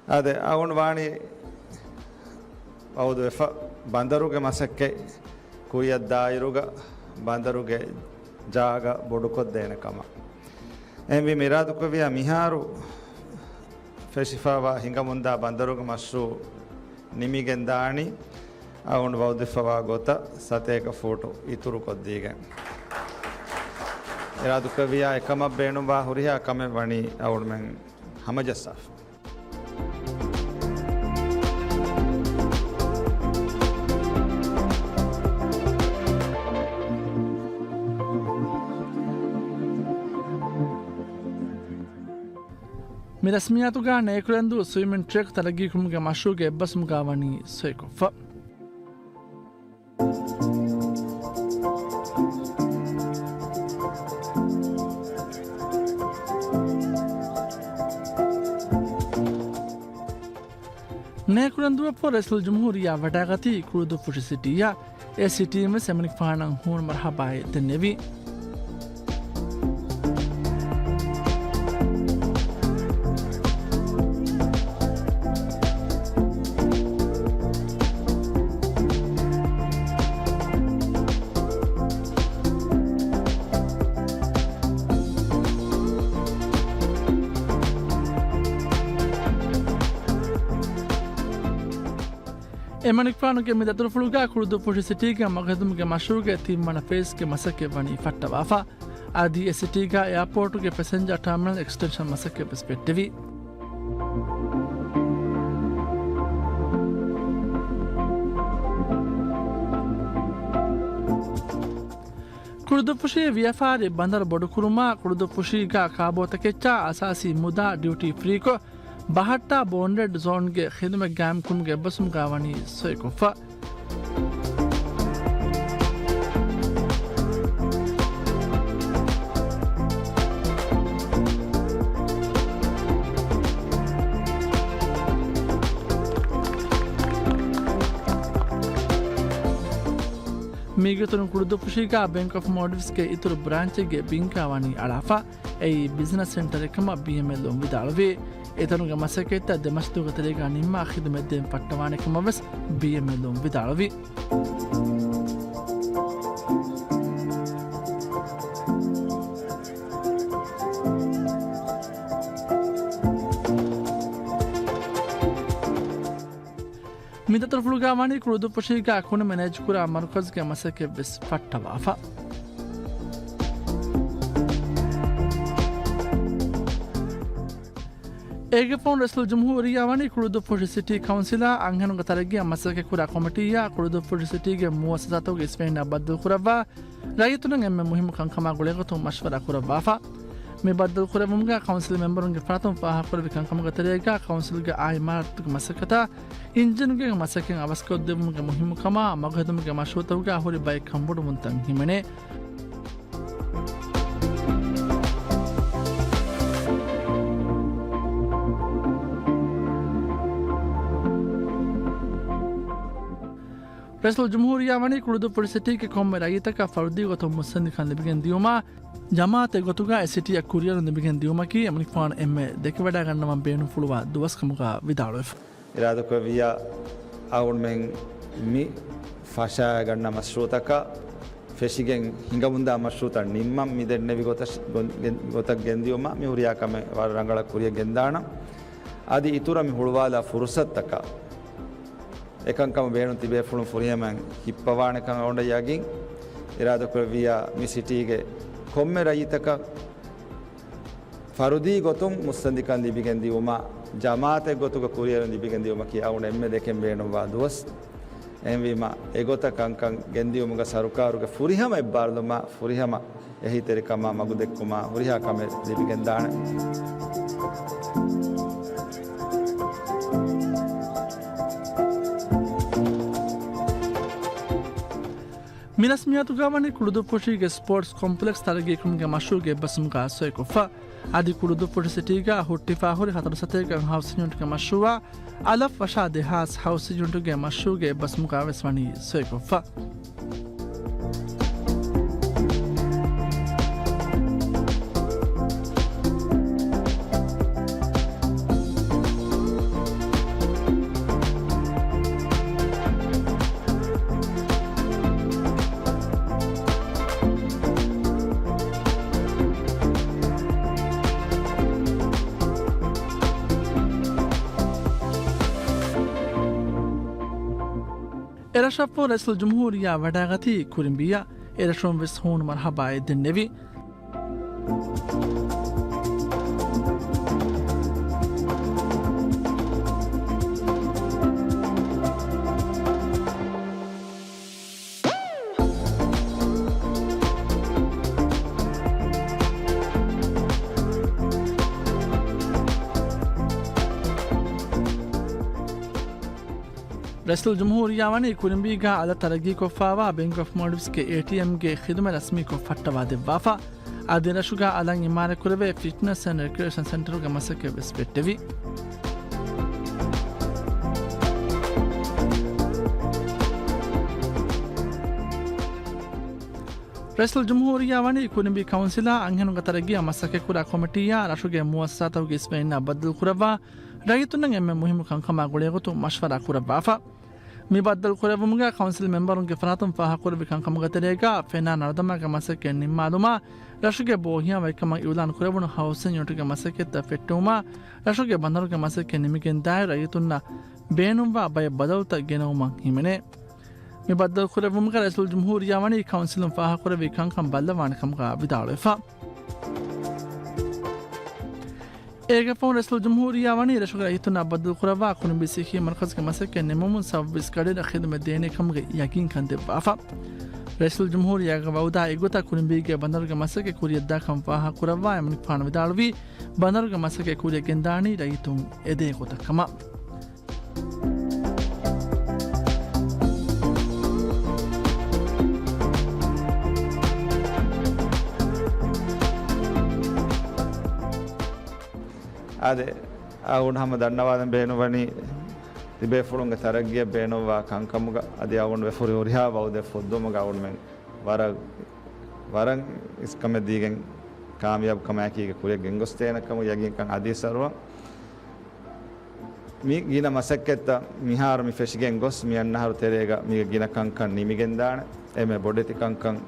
އާދެ، އަޅުގަނޑު ވާނީ ވައުދުވެފަ ބަނދަރުގެ މަސައްކަތް ކުރިއަށް ދާއިރުގަ ބަނދަރުގެ ޖާގަ ބޮޑުކޮށްދޭނެ ކަމަށް. އެހެންވީމަ އިރާދަކުރެއްވިއްޔާ މިހާރު ފެށިފާވާ ހިނގަމުންދާ ބަނދަރުގެ މަޝްރޫއު ނިމިގެން ދާނީ އަޅުގަނޑު ވައުދުވެފަވާ ގޮތަށް ސަތޭކަ ފޫޓު އިތުރުކޮށްދީގެން. އިރާދަކުރެއްވިއްޔާ އެކަމަށް ބޭނުންވާ ހުރިހާ ކަމެއް ވަނީ އަޅުގަނޑުމެން ހަމަޖައްސާފަ. މި ރަސްމިއްޔާތުގަ ނޭކުރެންދޫ ސްވިމިން ޓްރެކް ތަރައްގީކުރުމުގެ މަޝްރޫއުގެ އެއްބަސްވުމުގަ ވަނީ ސޮއިކޮށްފަ. ނޭކުރެންދޫއަށްފަހު ރައީސުލްޖުމްހޫރިއްޔާ ވަޑައިގަތީ ކުޅުދުއްފުށި ސިޓީއަށް. އެ ސިޓީން ވެސް އެމަނިކުފާނަށް ހޫނު މަރުޙަބާއެއް ދެންނެވި. އެމަނިކުފާނުގެ މި ދަތުރުފުޅުގަ ކުޅުދުއްފުށި ސިޓީގެ މަގުހެދުމުގެ މަޝްރޫއުގެ ތިންވަނަ ފޭޒްގެ މަސައްކަތް ވަނީ ފައްޓަވާފަ. އަދި އެ ސިޓީގަ އެއާޕޯޓުގެ ޕެސެންޖާ ޓާމިނަލް އެކްސްޓެންޝަން މަސައްކަތް ވެސް ފެއްޓެވި. ކުޅުދުއްފުށީ ވިޔަފާރި ބަނދަރު ބޮޑުކުރުމާ، ކުޅުދުއްފުށީގަ ކާބޯތަކެއްޗާ އަސާސީ މުދާ ޑިއުޓީ ފްރީކޮށް، ބަހައްޓާ ބޯންޑެޑް ޒޯންގެ ޚިދުމަތް ގާއިމްކުރުމުގެ އެއްބަސްވުމުގަ ވަނީ ސޮއިކޮށްފަ. މީގެ އިތުރުން ކުޅުދުއްފުށީގަ ބޭންކް އޮފް މޯލްޑިވްސްގެ އިތުރު ބްރާންޗެއްގެ ބިންގަ ވަނީ އަޅާފަ. އެއީ ބިޒިނަސް ސެންޓަރެއް ކަމަށް ބީއެމްއެލްއުން ވިދާޅުވި. އެތަނުގެ މަސައްކަތްތައް ދެ މަސްދުވަހުގެ ތެރޭގަ ނިންމާ ޚިދުމަތް ދޭން ފައްޓަވާނެ ކަމަށް ވެސް ބީއެމްއެލްއުން ވިދާޅުވި. މި ދަތުރުފުޅުގަ ވަނީ ކުޅުދުއްފުށީގަ ކުނި މެނޭޖްކުރާ މަރުކަޒުގެ މަސައްކަތް ވެސް ފައްޓަވާފަ. އޭގެ ފަހުން ރައީސުލްޖުމްހޫރިއްޔާ ވަނީ ކުޅުދުއްފުށި ސިޓީ ކައުންސިލާ އަންހެނުންގެ ތަރައްގީއަށް މަސައްކަތްކުރާ ކޮމިޓީއާ ކުޅުދުއްފުށި ސިޓީގެ މުއައްސަސާތަކުގެ އިސްވެރިންނާ ބައްދަލުކުރައްވާ ރައްޔިތުންނަށް އެންމެ މުހިއްމު ކަންކަމާ ގުޅޭގޮތުން މަޝްވަރާ ކުރައްވާފަ. މި ބައްދަލުކުރެއްވުމުގަ ކައުންސިލް މެމްބަރުންގެ ފަރާތުން ފާހަގަކުރެއްވި ކަންކަމުގެ ތެރޭގަ ކައުންސިލްގެ އާ އިމާރާތުގެ މަސައްކަތާ އިންޖީނުގެ މަސައްކަތް އަވަސްކޮށްދެއްވުމުގެ މުހިއްމުކަމާ، މަގުހެދުމުގެ މަޝްރޫއުތަކުގަ ހުރި ބައެއް ކަންބޮޑުވުންތައް ހިމެނޭ. ރައީސުލްޖުމްހޫރިއްޔާ ވަނީ ކުޅުދުއްފުށި ސިޓީގެ ކޮންމެ ރައްޔިތަކަށް ފަރުދީ ގޮތުން މުއްސަނދިކަން ލިބިގެން ދިޔުމާ، ޖަމާއަތެއް ގޮތުގަ އެ ސިޓީއަށް ކުރިއެރުން ލިބިގެން ދިޔުމަކީ އެމަނިކުފާނު އެންމެ ދެކެވަޑައިގަންނަވަން ބޭނުންފުޅުވާ ދުވަސްކަމުގަ ވިދާޅުވެފަ. އިރާދަކުރެއްވިއްޔާ އަޅުގަނޑުމެން މި ފަށާގަންނަ މަޝްރޫޢުތަކަށް ފެށިގެން ހިނގަމުންދާ މަޝްރޫޢުތައް ނިންމަން މި ދެންނެވި ގޮތަށް، ގޮތަށް ގެންދިޔުމަށް މި ހުރިހާ ކަމެއް ވަރަށް ރަނގަޅަށް ކުރިއަށް ގެންދާނަން. އަދި އިތުރަށް މި ހުޅުވާލާ ފުރުސަތުތަކަށް އެކަންކަމަށް ބޭނުން ތިބޭފުޅުން ފުރިހަމައިން ހިއްޕަވާނެކަން އަޅުގަނޑަށް ޔަގީން. އިރާދަކުރެއްވިއްޔާ މި ސިޓީގެ ކޮންމެ ރައްޔިތަކަށް ފަރުދީ ގޮތުން މުއްސަނދިކަން ލިބިގެން ދިޔުމާ، ޖަމާއަތެއް ގޮތުގަ ކުރިއެރުން ލިބިގެން ދިޔުމަކީ އަޅުގަނޑު އެންމެ ދެކެން ބޭނުންވާ ދުވަސް. އެހެންވީމަ، އެގޮތަށް ކަންކަން ގެންދިޔުމުގަ ސަރުކާރުގެ ފުރިހަމަ އެއްބާރުލުމާ، ފުރިހަމަ އެހީތެރިކަމާ މަގުދެއްކުމާ ހުރިހާ ކަމެއް ލިބިގެންދާނެ. މި ރަސްމިއްޔާތުގަ ވަނީ ކުޅުދުއްފުށީގެ ސްޕޯޓްސް ކޮމްޕްލެކްސް ތަރައްގީކުރުމުގެ މަޝްރޫޢުގެ އެއްބަސްވުމުގަ ސޮއިކޮށްފަ. އަދި ކުޅުދުއްފުށި ސިޓީގަ ހުއްޓިފާ ހުރި ހަތަރު ސަތޭކަ ހައުސިން ޔުނިޓްގެ މަޝްރޫޢާ، އަލަށް ފަށާ ދެހާސް ހައުސިން ޔުނިޓުގެ މަޝްރޫޢުގެ އެއްބަސްވުމުގަ ވެސް ވަނީ ސޮއިކޮށްފަ. އެރަށަށްފަހު ރައީސުލްޖުމްހޫރިއްޔާ ވަޑައިގަތީ ކުރިނބީއަށް. އެރަށުން ވެސް ހޫނު މަރުޙަބާއެއް ދެންނެވި. ރައީސުލްޖުމްހޫރިއްޔާ ވަނީ ކުރިނބީގަ އަލަށް ތަރައްގީކޮށްފައިވާ ބެންކް އޮފް މޯލްޑިވްސްގެ އޭޓީއެމްގެ ޚިދުމަތް ރަސްމީކޮށް ފައްޓަވާ ދެއްވާފަ. އަދި ރަށުގަ އަލަށް އިމާރަތްކުރެވޭ ފިޓްނަސް އެންޑް ރެކްރިއޭޝަން ސެންޓަރުގެ މަސައްކަތް ވެސް ވެއްޓެވި. ރައީސުލްޖުމްހޫރިއްޔާ ވަނީ ކުރިނބީ ކައުންސިލާ އަންހެނުންގެ ތަރައްގީއަށް މަސައްކަތްކުރާ ކޮމިޓީއާ ރަށުގެ މުއައްސަސާތަކުގެ އިސްވެރިންނާ ބައްދަލުކުރައްވާ ރައްޔިތުންނަށް އެންމެ މުހިއްމު ކަންކަމާ ގުޅޭގޮތުން މަޝްވަރާ ކުރައްވާފަ. މި ބައްދަލު ކުރެއްވުމުގަ ކައުންސިލް މެމްބަރުންގެ ފަރާތުން ފާހަގަކުރެއްވި ކަންކަމުގެ ތެރޭގަ ފެނާ ނަރުދަމާގެ މަސައްކަތް ނިންމާލުމާ، ރަށުގެ ބޯހިޔާވަހިކަމަށް އިއުލާން ކުރެވުނު ހައުސިން ޔުނިޓުގެ މަސައްކަތްތައް ފެއްޓެވުމާ، ރަށުގެ ބަނދަރުގެ މަސައްކަތް ނިމިގެންދާއިރު ރައްޔިތުންނަށް ބޭނުންވާ ބައެއް ބަދަލުތައް ގެނައުމަށް ހިމެނޭ. މި ބައްދަލު ކުރެއްވުމުގަ ރައީސުލްޖުމްހޫރިއްޔާ ވަނީ ކައުންސިލުން ފާހަގަކުރެއްވި ކަންކަން ބައްލަވާނެ ކަމުގަ ވިދާޅުވެފަ. އޭގެފަހު ރައީސުލްޖުމްހޫރިއްޔާ ވަނީ ރަށުގެ ރައްޔިތުންނާ ބައްދަލުކުރައްވާ ކުރިނބީ ސިއްހީ މަރުކަޒުގެ މަސައްކަތް ނިމުމުން ސައުވީސް ގަޑިއިރަށް ޚިދުމަތް ދޭނެ ކަމުގެ ޔަގީންކަން ދެއްވާފަ. ރައީސުލްޖުމްހޫރިއްޔާގެ ވައުދާ އެގޮތަށް ކުރިނބީގެ ބަނދަރުގެ މަސައްކަތް ކުރިއަށްދާ ކަމަށް ފާހަގަކުރައްވާ އެމަނިކުފާނު ވިދާޅުވީ، ބަނދަރުގެ މަސައްކަތް ކުރިއަށް ގެންދާނީ ރައްޔިތުން އެދޭ ގޮތަށް ކަމަށް. އާދެ، އަޅުގަނޑު ހަމަ ދަންނަވާލަން ބޭނުންވަނީ، ތިބޭފުޅުންގެ ތަރައްގީއަށް ބޭނުންވާ ކަންކަމުގަ އަދި އަޅުގަނޑު ވެފަ ހުރި ހުރިހާ ވައުދެއް ފުއްދުމުގަ އަޅުގަނޑުމެން ވަރަށް، ވަރަށް އިސްކަމެއް ދީގެން ކާމިޔާބު ކަމާއެކީގަ ކުރިއަށް ގެންގޮސްދޭނެ ކަމަށް ޔަގީންކަން އަދި ސަރުވަ. މި ގިނަ މަސައްކަތްތައް މިހާރު މި ފެށިގެން ގޮސް، މި އަންނަ އަހަރު ތެރޭގަ މީގެ ގިނަ ކަންކަން ނިމިގެންދާނެ. އެންމެ ބޮޑެތި ކަންކަން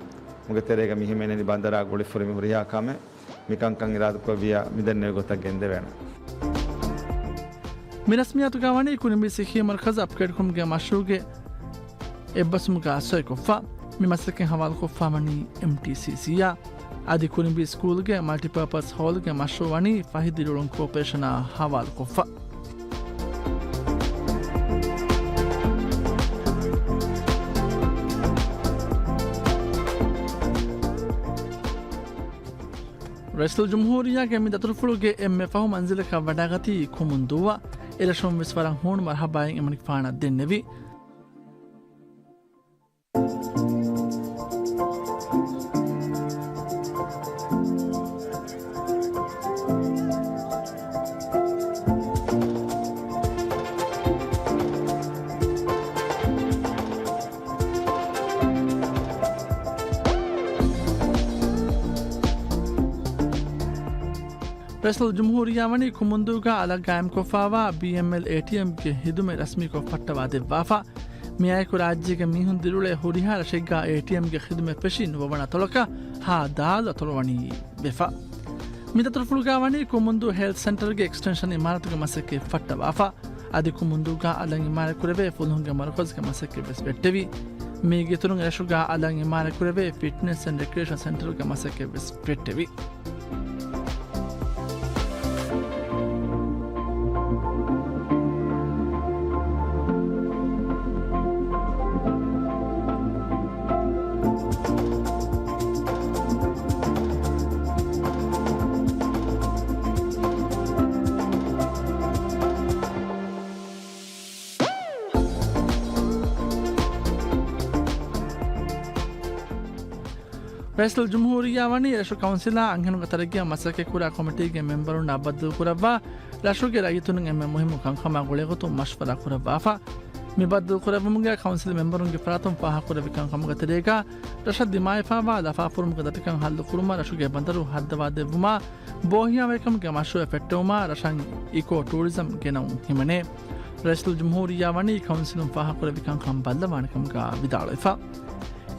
މުގެ ތެރޭގަ މި ހިމެނެނީ ބަނދަރާ ގުޅިފުރި މި ހުރިހާ ކަމެއް. މި ކަންކަން އިރާދަކުރެއްވިއްޔާ މި ދެންނެވި ގޮތަށް ގެންދެވޭނެ. މި ރަސްމިއްޔާތުގަ ވަނީ ކުރިނބީ ސިއްހީ މަރުކަޒު އަޕްގްރޭޑްކުރުމުގެ މަޝްރޫޢުގެ އެއްބަސްވުމުގަ ސޮއިކޮށްފަ. މި މަސައްކަތް ހަވާލުކޮށްފަ ވަނީ އެމްޓީސީސީއާ. އަދި ކުރިނބީ ސްކޫލްގެ މަލްޓިޕާޕަސް ހޯލްގެ މަޝްރޫޢު ވަނީ ފަހި ދިރިއުޅުން ކޯޕަރޭޝަނާ ހަވާލުކޮށްފަ. ރައީސުލްޖުމްހޫރިއްޔާގެ މި ދަތުރުފުޅުގެ އެންމެ ފަހު މަންޒިލަކަށް ވަޑައިގަތީ ކުމުންދޫއަށް. އެރަށުން ވެސް ވަރަށް ހޫނު މަރުޙަބާއެއް އެމަނިކުފާނަށް ދެންނެވި. ރައީސުލްޖުމްހޫރިއްޔާ ވަނީ ކުމުންދޫގާ އަލަށް ގާއިމްކޮށްފާވާ ބީއެމްއެލް އޭޓީއެމްގެ ޚިދުމަތް ރަސްމީކޮށް ފައްޓަވާދެއްވާފަ. މިއާއެކު ރާއްޖޭގެ މީހުން ދިރިއުޅޭ ހުރިހާ ރަށެއްގާ އޭޓީއެމްގެ ޚިދުމަތް ފެށީ ނުވަވަނަ އަތޮޅަކަށް ހާ ދާލު އަތޮޅު ވަނީ ވެފަ. މި ދަތުރުފުޅުގާ ވަނީ ކުމުންދޫ ހެލްތް ސެންޓަރގެ އެކްސްޓެންޝަން އިމާރާތުގެ މަސައްކަތް ފައްޓަވާފަ. އަދި ކުމުންދޫގާ އަލަށް އިމާރާތްކުރެވޭ ފުލުހުންގެ މަރުކަޒުގެ މަސައްކަތް ވެސް ފެއްޓެވި. މީގެ އިތުރުން އެރަށުގާ އަލަށް އިމާރާތްކުރެވޭ ފިޓްނެސް އެންޑް ރެކްރިއޭޝަން ސެންޓަރުގެ މަސައްކަތް ވެސް ފެއްޓެވި. ރައީސުލްޖުމްހޫރިއްޔާ ވަނީ ރަށު ކައުންސިލާ އަންހެނުންގެ ތަރައްގީއަށް މަސައްކަތްކުރާ ކޮމިޓީގެ މެމްބަރުންނާ ބައްދަލުކުރައްވާ، ރަށުގެ ރައްޔިތުންނަށް އެންމެ މުހިއްމު ކަންކަމާ ގުޅޭގޮތުން މަޝްވަރާ ކުރައްވާފަ. މި ބައްދަލުކުރެއްވުމުގައި ކައުންސިލް މެމްބަރުންގެ ފަރާތުން ފާހަގަކުރެއްވި ކަންކަމުގެ ތެރޭގަ، ރަށަށް ދިމާވެފާވާ ލަފާފުރުމުގެ ދަތިކަން ހައްލުކުރުމަށް ރަށުގެ ބަނދަރު ހައްދަވާދެއްވުމާ، ބޯހިޔާވަހިކަމުގެ މަޝްރޫއެއް ފެއްޓެވުމާ، ރަށަށް އިކޯ ޓޫރިޒަމް ގެނައުން ހިމެނޭ. ރައީސުލްޖުމްހޫރިއްޔާ ވަނީ ކައުންސިލުން ފާހަގަކުރެއްވި ކަންކަން ބައްލަވާނެ ކަމުގަ ވިދާޅުވެފަ.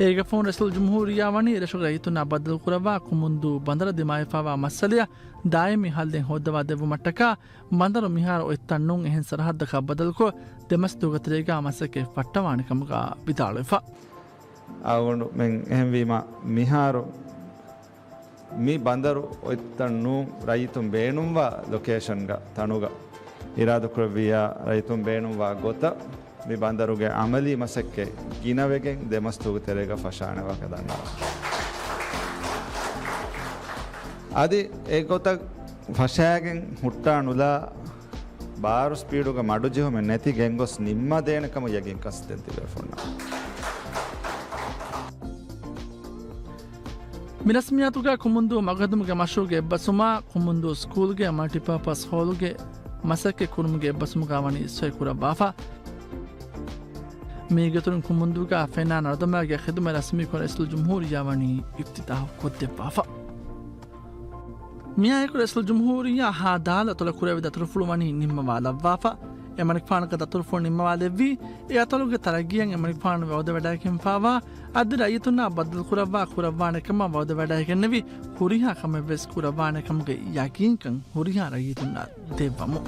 އޭގެ ފަހުން ރައީސުލްޖުމްހޫރިއްޔާ ވަނީ ރަށުގެ ރައްޔިތުންނާ ބައްދަލުކުރައްވާ ކުމުންދޫ ބަނދަރަށް ދިމާވެފާވާ މައްސަލަޔަށް ދާއިމީ ހައްލެއް ހޯއްދަވާ ދެއްވުމަށްޓަކާ، ބަނދަރު މިހާރު އޮތްތަން ނޫން އެހެން ސަރަހައްދަކަށް ބަދަލުކޮށް، ދެމަސްދުވަހުގެ ތެރޭގާ މަސައްކަތް ފައްޓަވާނެ ކަމުގަ ވިދާޅުވެފަ. އަޅުގަނޑުމެން އެހެންވީމަ، މިހާރު މި ބަނދަރު އޮތްތަން ނޫން، ރައްޔިތުން ބޭނުންވާ ލޮކޭޝަންގަ، ތަނުގަ އިރާދަކުރެއްވިއްޔާ، ރައްޔިތުން ބޭނުންވާ ގޮތަށް މި ބަނދަރުގެ އަމަލީ މަސައްކަތް ގިނަވެގެން ދެމަސްދުވަހުގެ ތެރޭގަ ފަށާނެ ވާހަކަ ދަންނަވަން. އަދި އެ ގޮތަށް ފަށާގެން ހުއްޓާ ނުލާ ބާރު ސްޕީޑުގަ މަޑުޖެހުމެއް ނެތި ގެންގޮސް ނިންމަދޭނެ ކަމަށް ޔަގީންކަން ސަތެން ތިބޭފުޅުންނަށް. މި ރަސްމިއްޔާތުގަ ކުމުންދޫ މަގުހެދުމުގެ މަޝްރޫޢުގެ އެއްބަސްވުމާ، ކުމުންދޫ ސްކޫލްގެ މަލްޓިޕާޕަސް ހޯލުގެ މަސައްކަތް ކުރުމުގެ އެއްބަސްވުމުގަ ވަނީ ސޮއި ކުރައްވާފަ. މީގެ އިތުރުން ކުމުންދޫގަ ފެނާ ނަރުދަމާގެ ޚިދުމަތް ރަސްމީކޮށް ރައީސުލްޖުމްހޫރިއްޔާ ވަނީ އިފްތިތާޙު ކޮށްދެއްވާފަ. މިއާއެކު ރައީސުލްޖުމްހޫރިއްޔާ ހާ ދާލު އަތޮޅަށް ކުރެއްވި ދަތުރުފުޅު ވަނީ ނިންމަވާލައްވާފަ. އެމަނިކުފާނުގެ ދަތުރުފުޅު ނިންމަވާލެއްވީ، އެ އަތޮޅުގެ ތަރައްގީއަށް އެމަނިކުފާނު ވައުދެއްވަޑައިގެންފާވާ، އަދި ރައްޔިތުންނާ ބައްދަލުކުރައްވާ ކުރައްވާނެ ކަމަށް ވައުދެއްވަޑައިގެންނެވި ހުރިހާ ކަމެއްވެސް ކުރައްވާނެ ކަމުގެ ޔަގީންކަން ހުރިހާ ރައްޔިތުންނަށް ދެއްވަމު.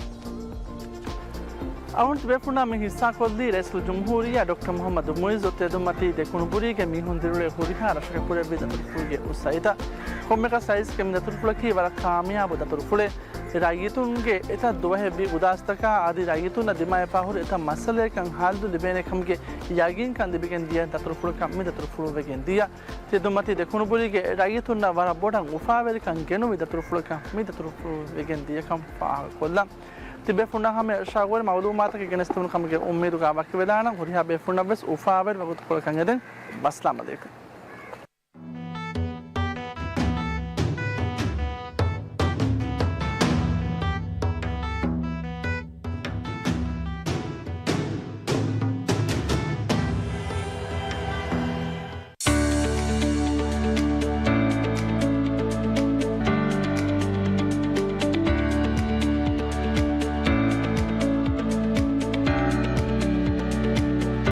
އަޅުގަނޑު ތިބޭފުޅުންނާ މި ހިއްސާކޮށްލީ ރައީސުލްޖުމްހޫރިއްޔާ ޑޮކްޓަރ މުޙައްމަދު މުޢިއްޒު ތެދުމަތީ ދެކުނުބުރީގެ މީހުން ދިރިއުޅޭ ހުރިހާ ރަށަކަށް ކުރެއްވި ދަތުރުފުޅުގެ އުސައިތައް. ކޮންމެއަކަސް ރައީސްގެ މި ދަތުރުފުޅަކީ ވަރަށް ކާމިޔާބު ދަތުރުފުޅެއް. ރައްޔިތުންގެ އެތައް ދުވަހެއް ވި ގުދާސްތަކާ އަދި ރައްޔިތުންނަށް ދިމާވެފާ ހުރި އެތައް މައްސަލައަކަށް ހައްލު ލިބޭނެ ކަމުގެ ޔަގީންކަން ލިބިގެން ދިޔަ ދަތުރުފުޅަކަށް މި ދަތުރުފުޅު ވެގެން ދިޔަ. ތެދުމަތީ ދެކުނުބުރީގެ ރައްޔިތުންނަށް ވަރަށް ބޮޑަށް އުފާވެރިކަން ގެނުވި ދަތުރުފުޅަކަށް މި ދަތުރުފުޅު ވެގެން ދިޔަކަން ފާހަގަކޮށްލަން. ތިބޭފުޅުންނާ ހަމަ އެއް ރަށާ ގުޅޭ މައުލޫމާތަކެއް ގެނެސްދެވުނު ކަމުގެ އުއްމީދުގަ ވަކިވެލާނަން. ހުރިހާ ބޭފުޅުންނަށްވެސް އުފާވެރި ވަގުތުކޮޅަކަށް އެދެން. ވައްސަލާމް އަލައިކުމް.